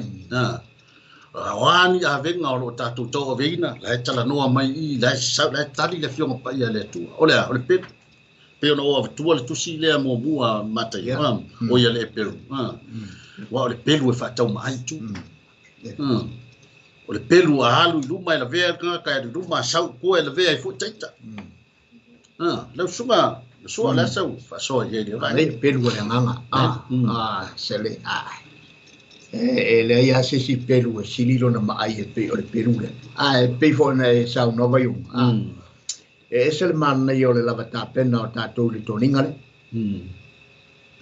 O a ni avenga o lo tatou tau aveina la e talanoa mai i la e sau la e tali le afioga paia a le Atua. O le a o le pelu. Pe ona o avatua le tusi lea muamua matai. O ia le pelu. Ua o le pelu e faatau maai tu. O le pelu a alu i luma e lavea le tagata e alu i luma a sau koa e lavea ai foi taita. Lau susuga Sua le asa ua faasoa i ai le vaega. Le pelu o le agaga. A se le a. E leai lava se isi pelu e sili lona maai e pei o le pelu lea. Ae pei foi ona e saunoa Vaiuga. E ese le manaia o le lava tapena o tatou i le toniga lea.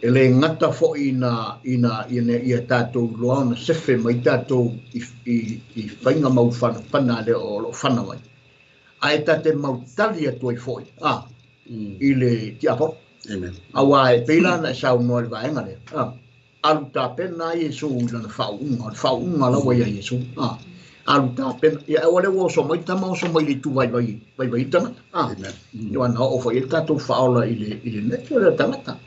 E le gata foi ina ina ia tatou iloa ona sefe mai tatou i faiga ma ufanafana lea o lo o fana mai. Ae ta te mautali atu ai foi i le tiapolo. Amen. Auā e pei la ona e saunoa i le vaega lea. Alu tapena ai Iesu i lana faauuga, o le faauuga lava ia Iesu. Alu tapena, ia aua lea ua oso mai tama oso mai i le itu vaivai, vaivai le tagata. Amen. Ia na oo foi ai le tatou faaola i le nature o le tagata.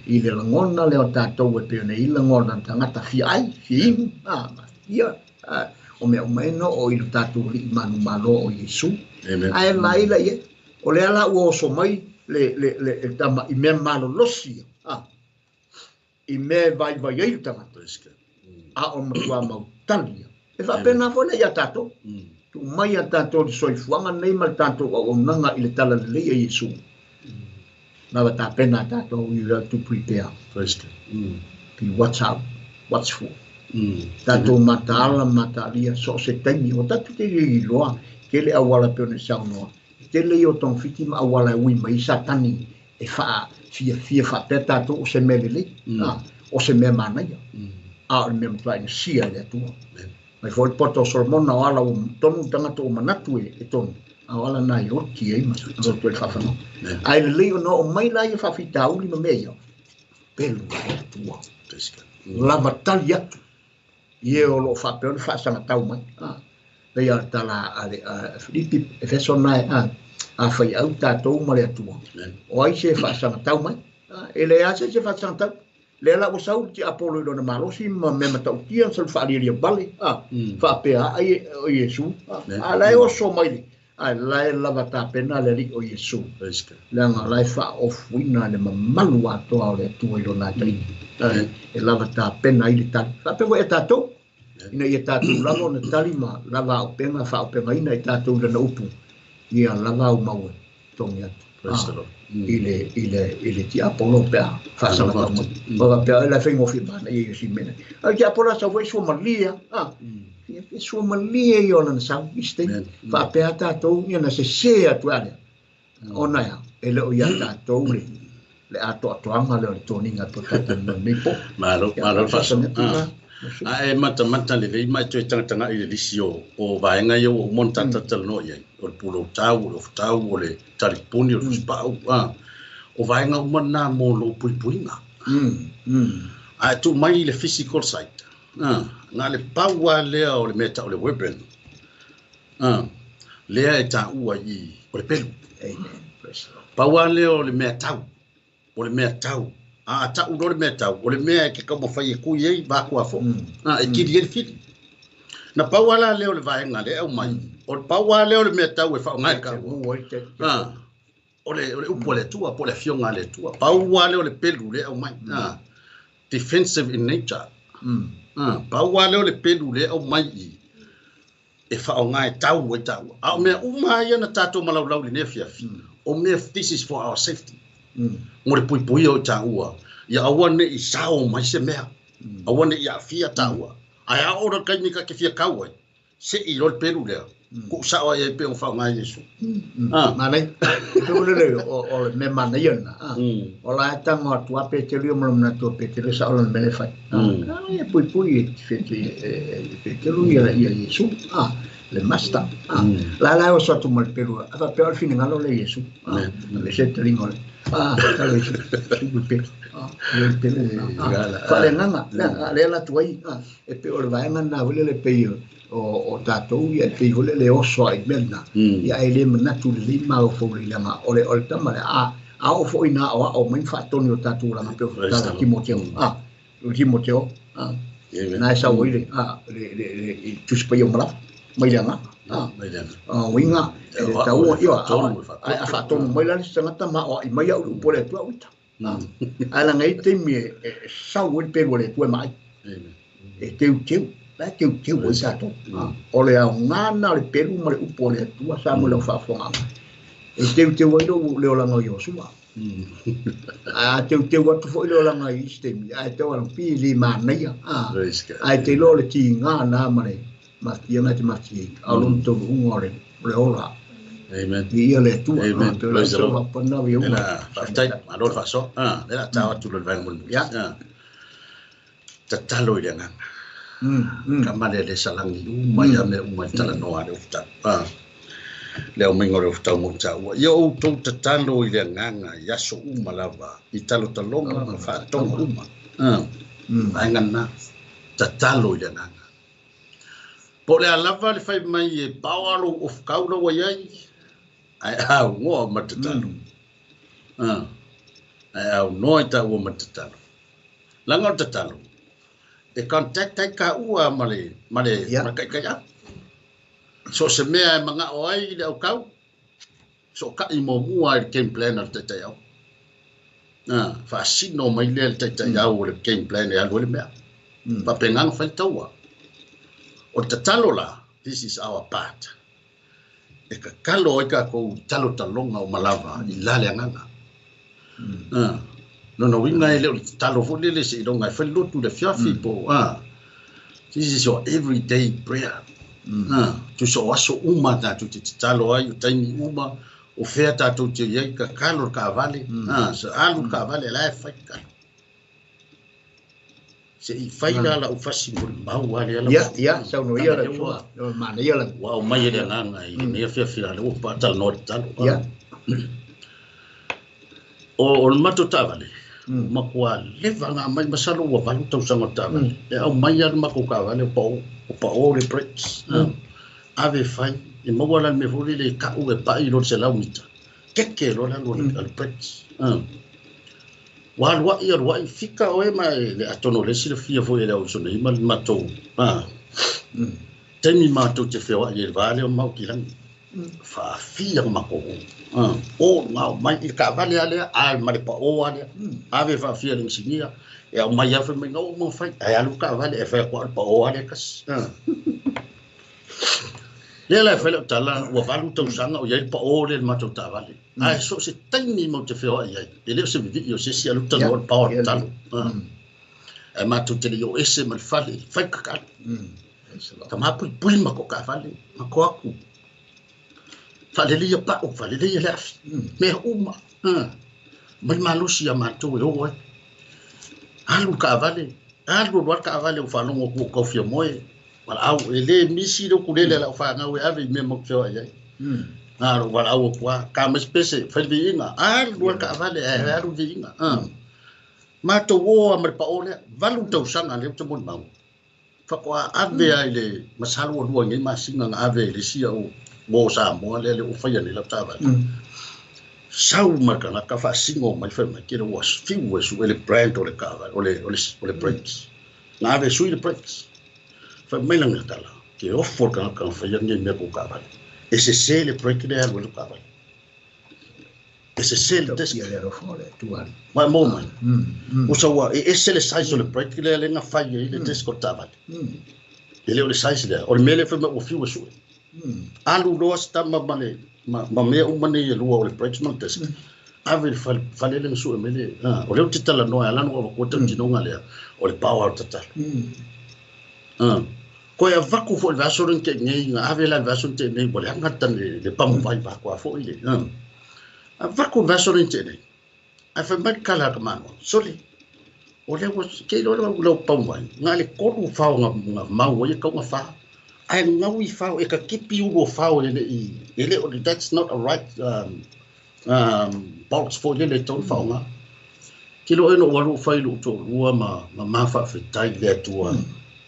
I le lagona lea o tatou e pei ona i ai lagona o le tagata fia ai, fia inu. Ia, o mea uma e na oo i lo tatou alii manumalo o Iesu. Amen. Ae laila ia, o lea la ua oso mai le tama i mea malolosi ia. I mea e vaivai ai le tagata. A o matua mautali ia. E faapena foi lea ia tatou. Tuu mai a tatou le soifuaga nei ma le tatou auaunaga i le tala lelei a Iesu. Lava tapena a tatou, you have to prepare. Praise God. Be watch out, watchful. Tatou mataala mataalia so o se taimi. O tatou te le iloa tele auala pei ona e saunoa. Tele ia o togafiti ma auala e ui mai Satani e faafiafia faapea tatou o se mea lelei. O se mea manaia. A o le mea matuai gasia e le Atua. Mai foi le poto o Solomona o ala ua tonu le tagata ua manatu e tonu. A o ala na e oti ai ma loto e le faafanoa. Ae lelei ona oo mai la ia faafitauli ma mea ia. Pelu a le Atua. Lava tali atu. I e o loo faapea ona faasagatau mai. Pei a le tala a le Filipi Efeso na e a faiau tatou ma le Atua. O ai se faasagatau mai. E leai lava se isi e faasagatau. Lea la ua sau le tiapolo i lona malosi ma mea matautia sa faalialia vale. Faapea ai o Iesu. A la e oso mai le. Ae la e lava tapena le alii o Iesu. Leaga la e faaofuina le mamalu atoa o le Atua i lona taimi. E lava tapena ai le tali. Faapea foi e tatou. Ina ia tatou lava ona tali ma lava auupega faaaupegaina i tatou i lana upu. Ia lava au mau e togi atu. Praise the Lord. I le tiapolo pe a faasagatau mai. O faapea la e faigofie manaia i si mea. A le tiapolo a sau foi sua malie. E sua malie ia o lana sau i se taimi. Faapea tatou ia na sesē atu e a lea. Ona ea, e le o ia tatou le atoatoaga lea o le toniga po tatou nei po. Malo, malo le faasoa. Ae matamata lelei ma e toe tagatagai i le lisi o vaega ia ua uma ona tatou talanoa i ai. O le puloutau, o le ofutau, o le talipuni, o le fusipau. O vaega uma na mo lou puipuiga. Ae tuu mai i le physical side. Na le pau lava lea o le mea tau le weapon. Lea e taua i o le pelu. Amen. Praise the Lord. Pau lava lea o le mea tau. O le mea tau. A tau loa le mea tau, o le mea e ke taumafai e kui ai vakua foi. E kili ai le fili. Na pau lava la lea o le vaega lea e aumai. O le pau lava lea o le mea tau e faaaoga e taua. O le upu a le Atua, po o le afioga a le Atua. Pau lava lea o le pelu lea e aumai. Defensive in nature. Pau lava lea o le pelu lea e aumai i e faaaoga e tau ai taua. A o mea uma ia na tatou malaulau i lenei afiafi. O mea, this is for our safety. Mo le puipuia o taua. Ia aua nei sao mai se mea. Aua nei aafia taua. Ae a oo le taimi ta te fia kau ai. Se i loa le pelu lea. Ku sao ai ai pe o faaaoga Iesu. Manaia. E te ule o le mea manaia lena. O la e tago atu a Petelo ia ma le manatu o Petelo sa o lona mea le fai. Ia puipui e Petelo ia Iesu. Le master. La la e oso atu ma le pelu. A faapea o le finagalo le Iesu. Le se taliga o le. Talo Iesu. Su le pelu. Le pelu. Faaleagaga. Lea la atu ai. E pe o le vaega lena foi lele pei o tatou ia e pei foi lele oso ai mea lena. Ia e le manatu lelei mafaufau lelei leaga o le tama lea. A oo foi ina aoao mai ma faatonu o tatou olaga pei o tala Timoteo. O Timoteo. Na e sau ai le Tusi Paia o Malava mai le agaga. Uiga e le taua ia a faatonu mai la le tagata ma aoai mai au i le upu a le Atua uita. Ae laga ai taimi e sau ai le pelu a le Atua e maai. E teuteu. La e teuteu ai tatou. O le aoga na o le pelu ma le upu a le Atua sa mo lau faafofogaaga. E teuteu ai lou le olaga o Iosua. A teuteu atu foʻi le olaga i isi taimi ae tau alopi e lē manaia a ae te iloa o le tigā na ma le mafatiaga e te mafatiai a o lona taunuuga o le o le ola. Amen. Viia le Atua. Amen. Toe Praise the lau Lord. faapana viuga. Ela faafetai, malo le faasoa. Ah, le la tao atu le vaega mulimuli. Ia. Ah. Tatalo i le agaga. Kama le le salagi uma ia mea uma i talanoa a le ofutau. Ah. Le aumaiga o le ofutau mo taua. Ia outou tatalo i le agaga i aso uma lava, i talotaloga ma faatoga uma. Ah. Vaega lena. Tatalo i le agaga. Po o le a lava le fai mai e paoa lou ofukau la ua i ai, ae aunoa ma le tatalo. Ah. Ae aunoa i taua ma le tatalo. Leaga o le tatalo, e contact ai taua ma le ma le Ia. ma le taitaiau. So o se mea e manao ai i le aukau, sootaʻi muamua i le game plan a le taitaiau. Ah, faasino mai lea le taitaiau o le game plan e alu ai le mea. Faapena ona fai le taua. O le tatalo la, this is our part. E tatalo ai tatou i talotaloga uma lava i la le agaga. Ah, lona uiga e le o le tatalo foi lele seiloga e fai le lotu i le afiafi po o ah. This is your everyday prayer. Ah, tusa o aso uma tatou te tatalo ai, o taimi uma, o fea tatou te i ai, tatalo le taavale. Ah, sa alu le taavale la e fai tatalo. Seʻi fai la lau fasi molimau a lea lau Ia, ia, saunoa ia lau Ua susuga. Manaia lau. ua aumai e le agaga i lenei afiafi la lea ua faatalanoa i le tatalo. Ia. O le matou taavale, matua leva ona aumai, masalo ua 8 tausaga o le taavale. E aumai lava le matou taavale o pao, o pao le brakes. Ave fai, e maua la le mea foi lele e tau e pai i lo le 100 mita. Keke loa le alu a le brakes. Ua alu ai, alu ai, fika oe ma e le atonu o lea e silafia foi e le au uso nei ma le matou taimi matou te feoai ai i le va lea o Maukilagi. Faafia matou o gao mai i le taavale lava lea, a ma le pao lava lea. Ave faafia i le inisinia, e aumai lava fai mai, na oo ma fai, ae alu le taavale, e fai atu lava o le pao lava lea e tasi. Lea la e fai lau tala, ua 8 tausaga o i ai le pao lea i le matou taavale. Ae so o se taimi matou te feoai ai, e le o se vivii o se isi alu talanoa le pao o le tatalo. Ae matou te le i oo ese ma le fale, fai tatalo. Tama puipui ma ko taavale, ma ko aku. Faaleleia pao, faaleleia le afi. Mea uma. Mai malosi ia matou e oo ai. Alu le taavale, alu alu lava le taavale ua faalogo atu ua tau fia moe. Valaau, e le misi le ukulele a lau fanau e ave i mea matou te feoai ai. A lou valaau atu lava, ta mai se pese, fai le viiga. Alu lava le taavale, ae alu le viiga. Matou o lava ma le pao lea, 8 tausaga lea ou te molimau. Faatoa ave lava i le masalo ua 2 nei masina na ave i le isi au uo o Samoa lea lea ua faia nei lau taavale. Sau ma le tagata faasino mai fai mai ke le ua fiu e sue le brand o le taavale o le o le o le brakes. Na ave e sui le brakes. Fai mai lana tala ke ofo le tagata na faia nei mea kou taavale. E sese le brake lea e alu ai lau taavale. E sese le disc. Ia le alofa o le Atua. Mai mo mai. Usa ua e ese le size o le brake lea lea na fai ai le disc o le taavale. E le o le size lea. O le mea lea fai mai ua fiu e sue. Alu loa se tama ma le ma mea uma nei e lua o le brakes ma le disc. Ave i le fale, fale lea na sue mai le, o lea ou te talanoa e ala ona ou avatua le tautinoga lea, o le power o le tatalo. Koe avatu foi i le vaiaso lea na tea nei, na ave la i le vaiaso na tea nei, ua leaga le tane le pamu vai vatua foi le. Avatu i le vaiaso lea na tea nei. Ae fai mai le tala a le tamaloa, sole, o lea ua, ke iloa lau lau pamu vai, na o le 3 fao na na mau ai e tau na fa. Ae gau i fao, e katipi ulu o fao e le i, e le o, that's not a right bolts foi lele e tau na faaaoga. Ke iloa oe na ou alu ou fai i lou toalua ma ma ma faafetai i le Atua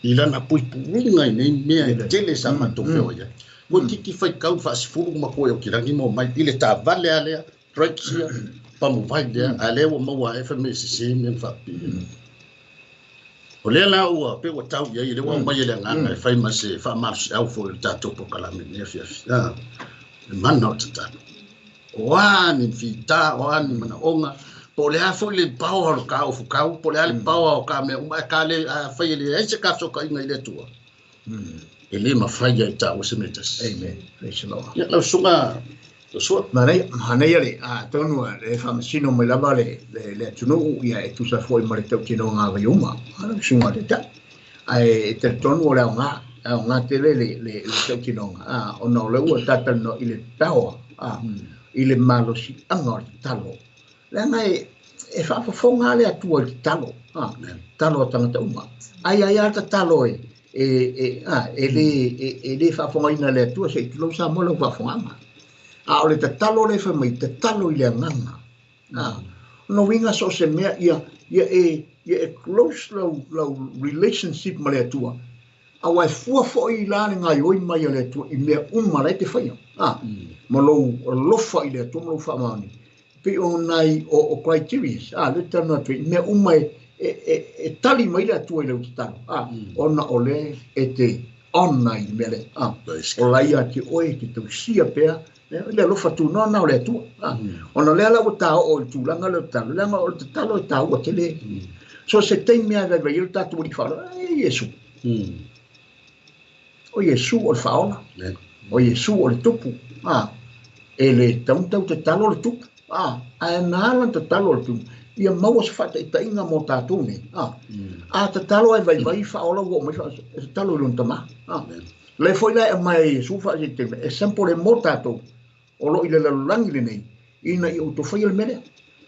i lana puipuiga i nei mea e tele sa matou feoai ai. Ua titi faitau le faasefulu ma koe o kilagi mo mai i le taavale lava lea, brakes ia, pamu vai lea, a lea ua maua ae fai mai e sese mea na faapipii. O lea la ua pei ua tau i ai, lea ua aumai e le agaga e fai ma se faamalosiau foi o le tatou polokalame i lenei afiafi. Le mana o le tatalo. O a ni fita, o a ni manaoga, po o le a foi le paoa o le ka ofukau, po o le a le paoa o ka mea uma, ae ka le, afai e leai se kafesootaiga i le Atua, e le mafai ai taua se mea e tasi. Amen. Praise the Lord. Ia, lau susuga, Josua. Manaia, manaia le, atonu le faamasino mai lava le atunuu, ia e tusa foi ma le tautinoga a Vaiuma, a lau susuga i le Taitai. Ae e talitonu o le aoga, aoga tele le tautinoga, ona o lea ua tatalanoa i le power, i le malosiaga o le tatalo. Leaga e faafofoga le Atua i le tatalo, tatalo a tagata uma. Ai ai a tatalo e le faafofogaina le Atua se i tulou Samoa lau faafofogaga. A o le tatalo lea fai mai, tatalo i le agaga. Ona uiga so o se mea ia e close lau relationship ma le Atua. Aua e fua foi la le gaioi mai a le Atua i mea uma la e te faia. Ma lou alofa i le Atua ma lou faamaoni. Pei o nai o criteria, le talanoa atu ai, i mea uma e tali mai le Atua i lau tatalo. Ona o le e te ona i le mea lea. O la ia te oe te tausia pea le alofa tunoa na o le Atua. Ona lea la ua taoo i le tulaga lea o le tatalo, leaga o le tatalo e taua tele. So se taimi a vaivai ai le tatou alii faaola, e Iesu. O Iesu o le faaola. O Iesu o le tupu. E le tau tatalo le tupu. Ae na ala tatalo le tupu. Ia maua se faataitaiga mo tatou nei. A tatalo ai vaivai faaola ua oo mai e tatalo i lona tama. Le foi la e aumai e Iesu faataitaiga, e sample e mo tatou o lo i le lalolagi lenei, ina ia outou faia le mea lea.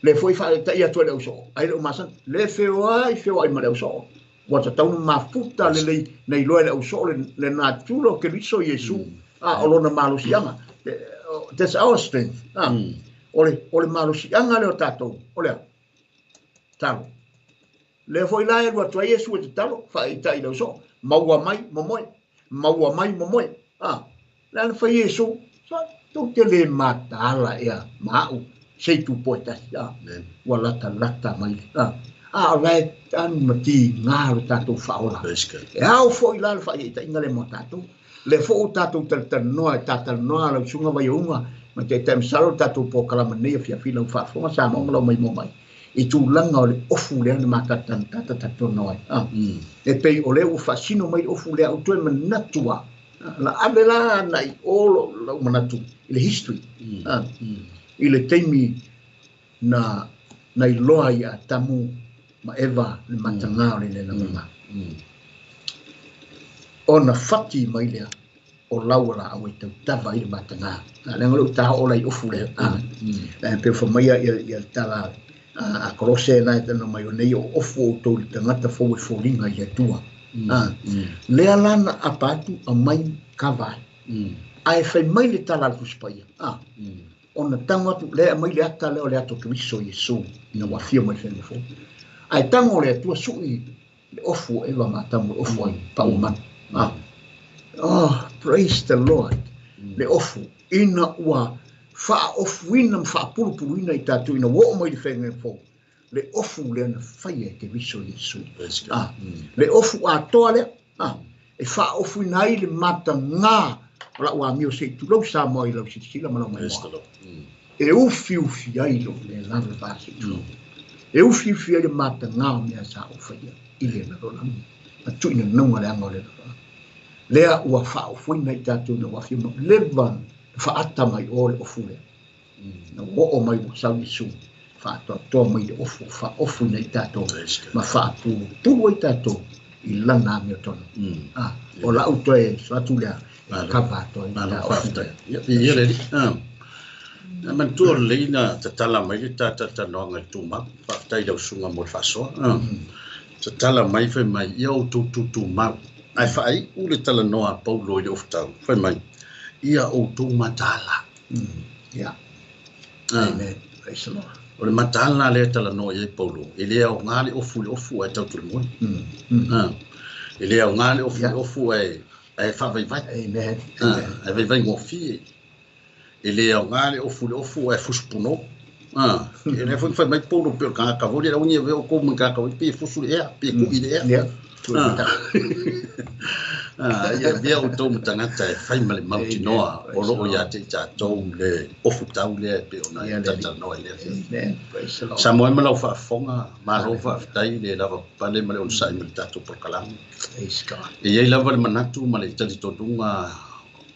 Le foi faataitai atu ai le ausoo, ai le masani, le feoai feoai ma le ausoo. Ua tatau na mafuta lelei na iloa e le ausoo le natura o Keriso Iesu, o lona malosiaga. That's our strength. O le malosiaga lea o tatou, o lea, talo. Lea foi la e alu atu ai Iesu e tatalo, faaitai i le ausoo, maua mai momoe, maua mai momoe. Le ana fai Iesu, tou te le mataala ea ma au, se i tupo e tasi, ua lata lata mai le. A o la e anu ma ti ngā lo tatou faaola. E ao foi la le faaietaiga le mo tatou. Le fo o tatou talatalanoa e tatalanoa lau susuga Vaiaunga ma Taitai masalo le tatou polokalame nei afiafi lau faafofoga Samoa ma lau maimoa mai. I tulaga o le ofu lea na matatanatata tatou ai. E pei o lea ua faasino mai le ofu lea au toe manatu a. La ave la na i o lau manatu i le history. I le taimi na iloa i Atamu ma Eva le matagā o le lelagaga. Ona fati mai lea o laua laau e tautava ai le matagā. Leaga o lea ua taoo la i ofu lea. E pei fa mai ia le tala a Kolose na e tana mai o nei o ofu o outou i le tagata fou e foliga i le Atua. Lea la na apa atu a mai kava ai. Ae fai mai le tala a le Tusi Paia. Ona tango atu lea mai le ata lea o le ato Keriso Iesu ina ua afio mai le whenua fou. Ae tango le Atua sui le ofu o Eva ma Atamu le ofu ai pau manu. Oh, praise the Lord. Le ofu ina ua faaofuina ma faapulupuluina i tatou ina ua oo mai le whenua fou. Le ofu lea na faia e Keriso Iesu. Le ofu atoa lea. E faaofuina ai le matagā o lau amio se i tulou Samoa i lau silasila ma lau maimoa. E ufi ufi ai lo le lava va se i tulou. E ufi ufi ai le matagā o mea sa o faia i le lalolagi. Ma tuina naunga le anga o le lalolagi. Lea ua faaofuina i tatou na ua afio mai. Leva faata mai o le ofu lea. Na ua oo mai ua sau Iesu. Faatoatoa mai le ofu, faaofuina i tatou. Ma faapulupulu ai tatou i lana amiotonu. O lau toe atu lea, e kava atoa i la ofu lea. Ia le Na manatua lelei na tatala mai le tatalanoaga i le tumau. Faafetai i lau susuga mo le faasoa. Tatala mai fai mai, ia outou tutumau. Ae faaiu le talanoa a Paulo i le ofutau. Fai mai, ia outou mataala. Yeah. Amen. Praise the Lord. O le mataala lea talanoa i ai Paulo, e le aoga le ofu i le ofu ae tautu le moe. E le aoga le ofu i le ofu ae faavaivai. Amen. Ae vaivai gofie. E le aoga le ofu i le ofu ae fusu puno. E le foi fai mai Paulo pe o le tagata foi lea uni e o kou mai tagata foi pe fusu le ea, pe kui le ea. Ia vea outou ma tagata e fai ma le mautinoa o loo ia te i tatou le ofu tau lea e pei ona e talatalanoa i lea afiafi. Amen. Praise the Lord. Samoa e ma lau faafofoga, malo faafetai le lava pale ma le onosai ma le tatou polokalame. Praise God. E iai lava le manatu ma le talitonuga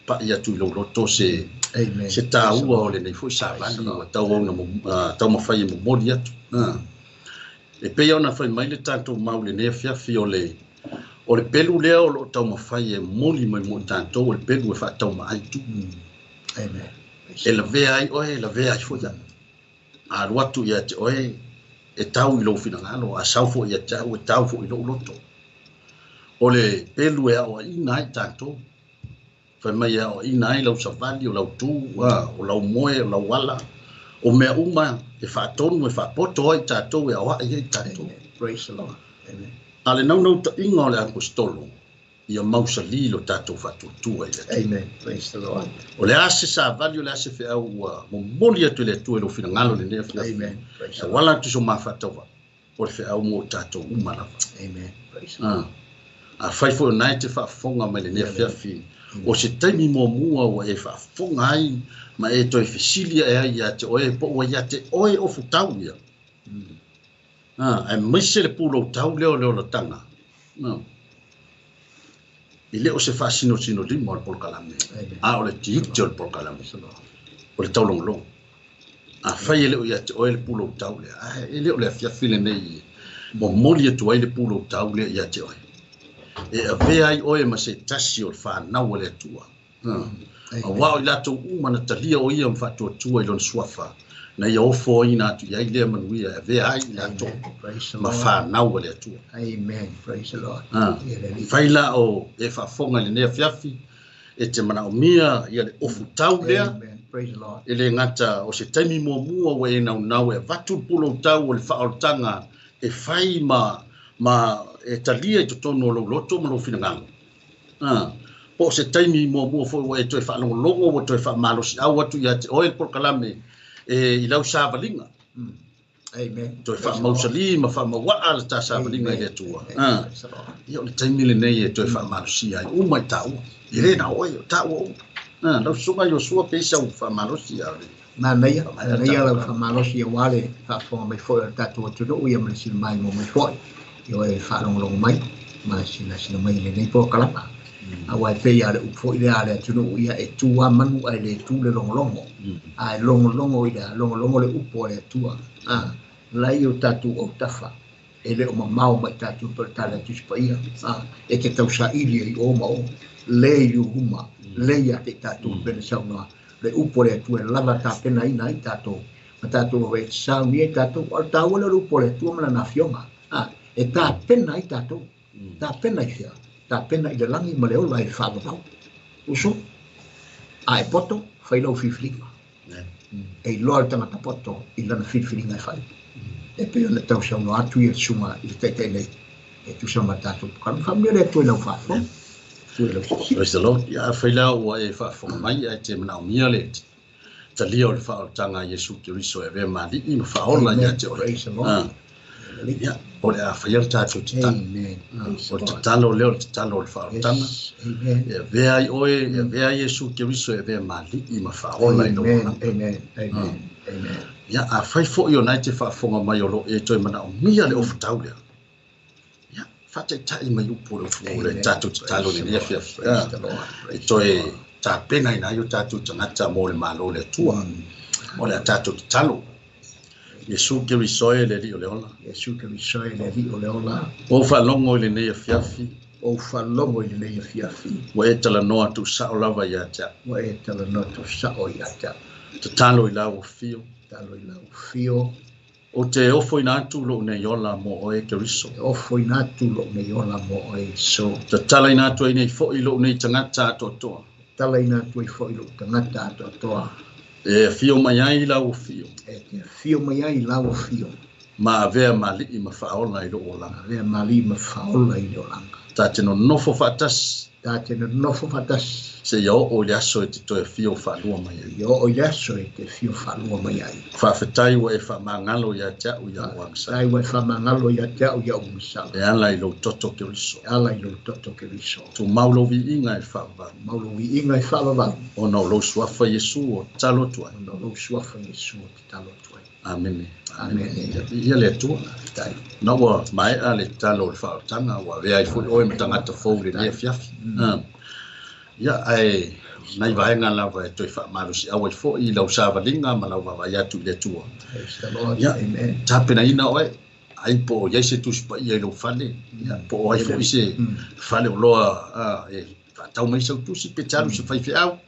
papai atu i lou loto se se tāua o lenei foi savali ua taumafai e momoli atu. E pei ona fai mai le tatou mau i lenei afiafi o le pelu lea o loo taumafai e momoli mai mo i tatou, o le pelu e faataumaai tu. Amen. E lavea ai oe, e lavea ai foi au. A alu atu ia te oe, e tau i lou finagalo, a sau foi ia te au, e tau foi i lou loto. O le pelu e aoaina ai tatou. Fai mai e aoaina ai lau savali, o lau tu, o lau moe, o lau ala. O mea uma e faatonu, e faapoto ai tatou, e aoai ai tatou. Praise the Lord. Amen. A le naunautaiga o le Aposetolo, ia mausali lo tatou faatuatua i le Atua. Amen. Praise the Lord. O le a se savali, o le a se feau ua momoli atu i le Atua i lou finagalo lenei afiafi. Amen. Praise the Lord. Auala atu so mafaatauvaa, o le feau mo tatou uma lava. Amen. Praise the Lord. A fai foi o nai te faafofoga mai lenei afiafi, o se taimi muamua ua e faafofoga ai ma e toe fesili ae ai ia te oe, po ua ia te oe o futau ia. Ae maise le pulou tau lea o le olataga. I le o se faasinosino lima o le polokalame, a o le tiute o le polokalame, o le taulogologo. A fai e le o ia te oe le pulou tau lea, e le o le afiafi lenei momoli atu ai le pulou tau lea ia te oe. E avea ai oe ma se tasi o le whanau o le Atua. Aua o i latou uma na talia o ia ma faatuatua i lona suafa, na ia ofo ina atu i ai lea manuia e avea ai i latou ma whanau o le Atua. Amen. Praise the Lord. Fai la o e faafofoga i lenei afiafi, e te manaomia ia le ofu tau lea. Amen. Praise the Lord. E le gata o se taimi muamua ua e naunau e avatu le pulou tau o le faaolataga e fai ma e talia i totonu o lou loto ma lou finagalo. Po o se taimi muamua foi ua e toe faalogologo, ua toe faamalosiau atu ia te oe le polokalame e i lau savaliga. Amen. Toe faamausali ma faamauaa le ta savaliga i le Atua. Ia o le taimi lenei e toe faamalosia ai uma i taua. E le na oe, o taua uma. Lau susuga Iosua pe sau faamalosi a le Manaia, manaia lau faamalosi aua le faafofoga mai foi o le tatou atunuu ia ma le silimai mo mai foi. Ia oe faalogologo mai ma sinasina mai i lenei polokalama. Aua e pei a le upu foi lea a le atunuu ia e tu a manu ae le tu le logologo. Ae logologo i le logologo le upu o le Atua. Lai o tatou autafa e le o mamao mai tatou pe o le tala atu si paia. E te tausaili ai o ma o le i luma, le ia te tatou pele saunoa. Le upu o le Atua e lava tapenaina ai tatou. Ma tatou e saunia ai tatou. O le taua lea o le upu o le Atua ma lana afioga. E tapena ai tatou. Tapena i fea. Tapena i le lagi ma le ola e faavavau. Uso, a e poto, fai lau filifiliga. E iloa le tagata poto i lana filifiliga e fai. E pei ona tausaunoa atu ia le susuga i le taitai nei. E tusa ma tatou polokalame. Faamanuia le Atua i lau faafofoga. Atua i lau silasila. Praise the Lord. Ia fai la ua e faafofoga mai ae te manaomia le talia o le faaolataga a Iesu Keriso e avea malii ma faaola ia te oe. Praise the Lord. Ia, o le a faia le tatou tatalo. Amen. O le tatalo lea o le tatalo o le faaolataga. Amen. E avea ai oe, e avea ai Iesu Keriso e avea malii ma faaola i lou olaga. Amen. Amen. Amen. Ia, a fai foi o nai te faafofoga mai o loo e toe manaomia le ofutau lea. Ia, faataitai mai upu o le ofu le tatou tatalo lenei afiafi. E toe tapenaina ai o tatou tagata mo le Malo o le Atua. O le a tatou tatalo. Iesu Keriso e le alii o le ola. Iesu Keriso e le alii o le ola. O faalogo i lenei afiafi. O faalogo i lenei afiafi. Ua e talanoa tuusao lava ia te au. Ua e talanoa tuusao ia te au. Tatalo i lau afio. Tatalo i lau afio. O te ofoina atu lou nei ola mo oe Keriso. Te ofoina atu lou nei ola mo oe Iesu. Tatalaina atu ai nei foi lou nei tagata atoatoa. Tatalaina atu ai foi lou tagata atoatoa. E afio mai ai lau afio. E te afio mai ai lau afio. Ma avea malii ma faaola i lou olaga. Avea malii ma faaola i le olaga. Ta te nonofo faatasi. Ta te nonofo faatasi. Se ia oo i le aso e te toe afio faalua mai ai. Ia oo i le aso e te afio faalua mai ai. Faafetai ua e faamagalo ia te au ia ou agasala. Faafetai ua e faamagalo ia te au ia ou agasala. E ala i lou toto Keriso. E ala i lou toto Keriso. Tumau lou viiga e faavavau. Tumau lou viiga e faavavau. Ona o lou suafa Iesu o tatalo atu ai. Ona o lou suafa Iesu o tatalo atu ai. Amene. Amene. Ia le Atua. Faafetai. Na ua maea le tatalo o le faaolataga, ua avea ai foi oe ma tagata fou lenei afiafi. Ia ae nai vaega lava e toe faamalosiau ai foʻi i lau savaliga ma lau vaavaai atu i le Atua. Ia tapenaina oe ai po o iai se tusi paia i lou fale, ia po o ai foʻi se fale o loa e faatau mai sau tusi pe te alu se faifeau,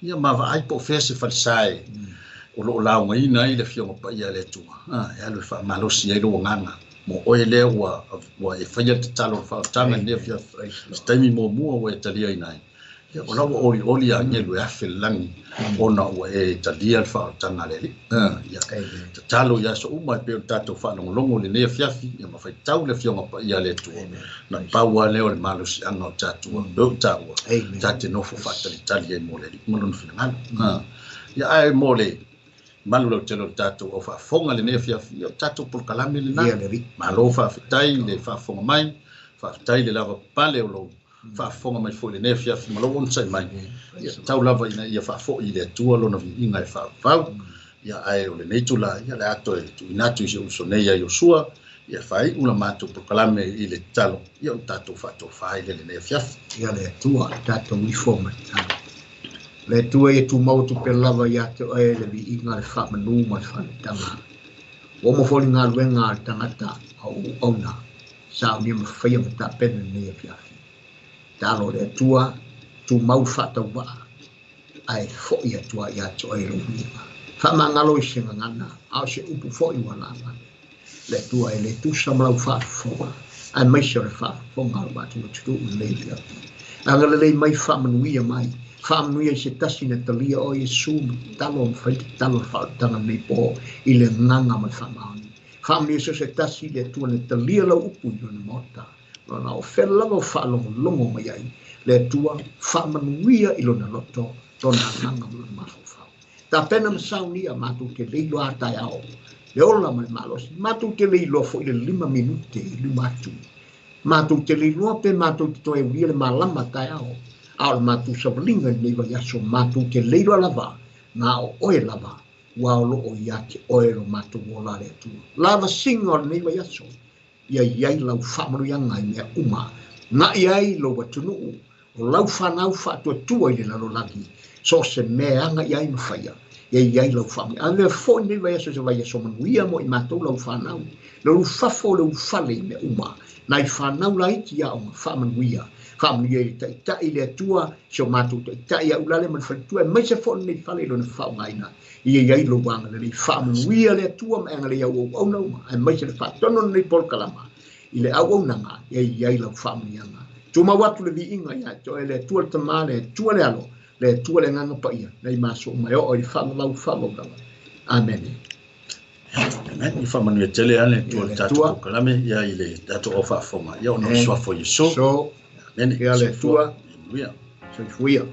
ia ma vaai po o fea se falesa e o loo laugaina ai le Afioga Paia a le Atua, e alu e faamalosi ai lou agaga mo oe lea ua e faia le tatalo o le faaolataga i lenei afiafi, se taimi muamua ua e taliaina ai. Ia o la ua olioli agelu e afe le lagi ona ua e talia le faaolataga a le Alii. Ia tatalo i aso uma e pei o le tatou faalogologo i lenei afiafi, ia ma faitau le Afioga Paia a le Atua. Na pau lava lea o le malosiaga o tatou e o taua, ta te nofo faatalitali ai mo le Alii ma lona finagalo. Ia ae mo le malu lautele o le tatou au faafofoga lenei afiafi, ia o tatou polokalame lena. Malo faafetai le faafofoga mai, faafetai le lava papale o lou faafofoga mai foi lenei afiafi ma lou onosai mai. Ia tau lava ina ia faafoi i le Atua lona viiga e faavavau. Ia ae o lenei tula, ia le a toe tuuina atu i si ou uso nei ia Iosua, ia faaiu la matou polokalame i le tatalo, ia o tatou faatofa ai le lenei afiafi. Ia le Atua, tatou ifo ma tatalo. Le Atua ia tumau tupe lava ia te oe le viiga le faamanu ma le faaletaga. Ua uma foi le galuega a le tagata a ou auauna, saunia ma faia ma tapena lenei afiafi. Talo le Atua, tumau faatauvaa, ae foʻi atu ai ia te oe lou viiga. Faamagalo i se gagana, a o se upu foʻi ua laga. Le Atua e le tusa ma lau faafofoga, aemaise o le faafofoga o le matou atunuu lenei afiafi. Agalelei mai faamanuia mai, faamanuia i se tasi na talia o Iesu ma tatalo ma fai tatalo le faaolataga lenei po i le agaga ma le faamaoni. Faamanuia so se tasi le Atua na talia lau upu i lona maota. Lona o fela lava o faalogologo mai ai, le Atua faamanuia i lona loto, lona agaga ma lona mafaufau. Tapena ma saunia matou te leiloa taeao, le ola ma le malosi, matou te leiloa foʻi le 5 minute i luma atu. Matou te leiloa pe matou te toe ulia le malama taeao, a o le matou savaliga i lenei vaiaso, matou te leiloa lava, na o oe lava, ua o loo ia te oe lo matou ola le Atua. Lava singa o lenei vaiaso, ia iai lau faamanuiaga i mea uma, gaʻi ai lou atunuu, o lau fanau faatuatua i le lalolagi, so o se mea e aga i ai ma faia, ia iai lau faamanuiaga. A mea foʻi lenei vaiaso se vaiaso manuia mo i matou lau fanau, le ulufafo o le ulufale i mea uma, nai fanau laiti aoga faamanuia, faamanuia i le taitai le Atua, si o matou taitai au lale ma le faletua, aemaise foʻi lenei fale i lona faaaogaina, ia iai lou agalelei faamanuia le Atua ma e agalelei au auauna uma, aemaise le faatonu o lenei polokalama i le auaunaga, ia iai lau faamanuiaga. Tumau atu le viiga ia te oe le Atua le Tama, le Atua le Alo, le Atua le Agaga Paia, nai maso uma e oo i le faavavau faavaulava. Amene. Amen. I faamanuia tele a le Atua le tatou polokalame, ia i le tatou au faafofoga, ia ona o le suafa o Iesu. So, Amene. Ia le Atua. Manuia. Soifuia.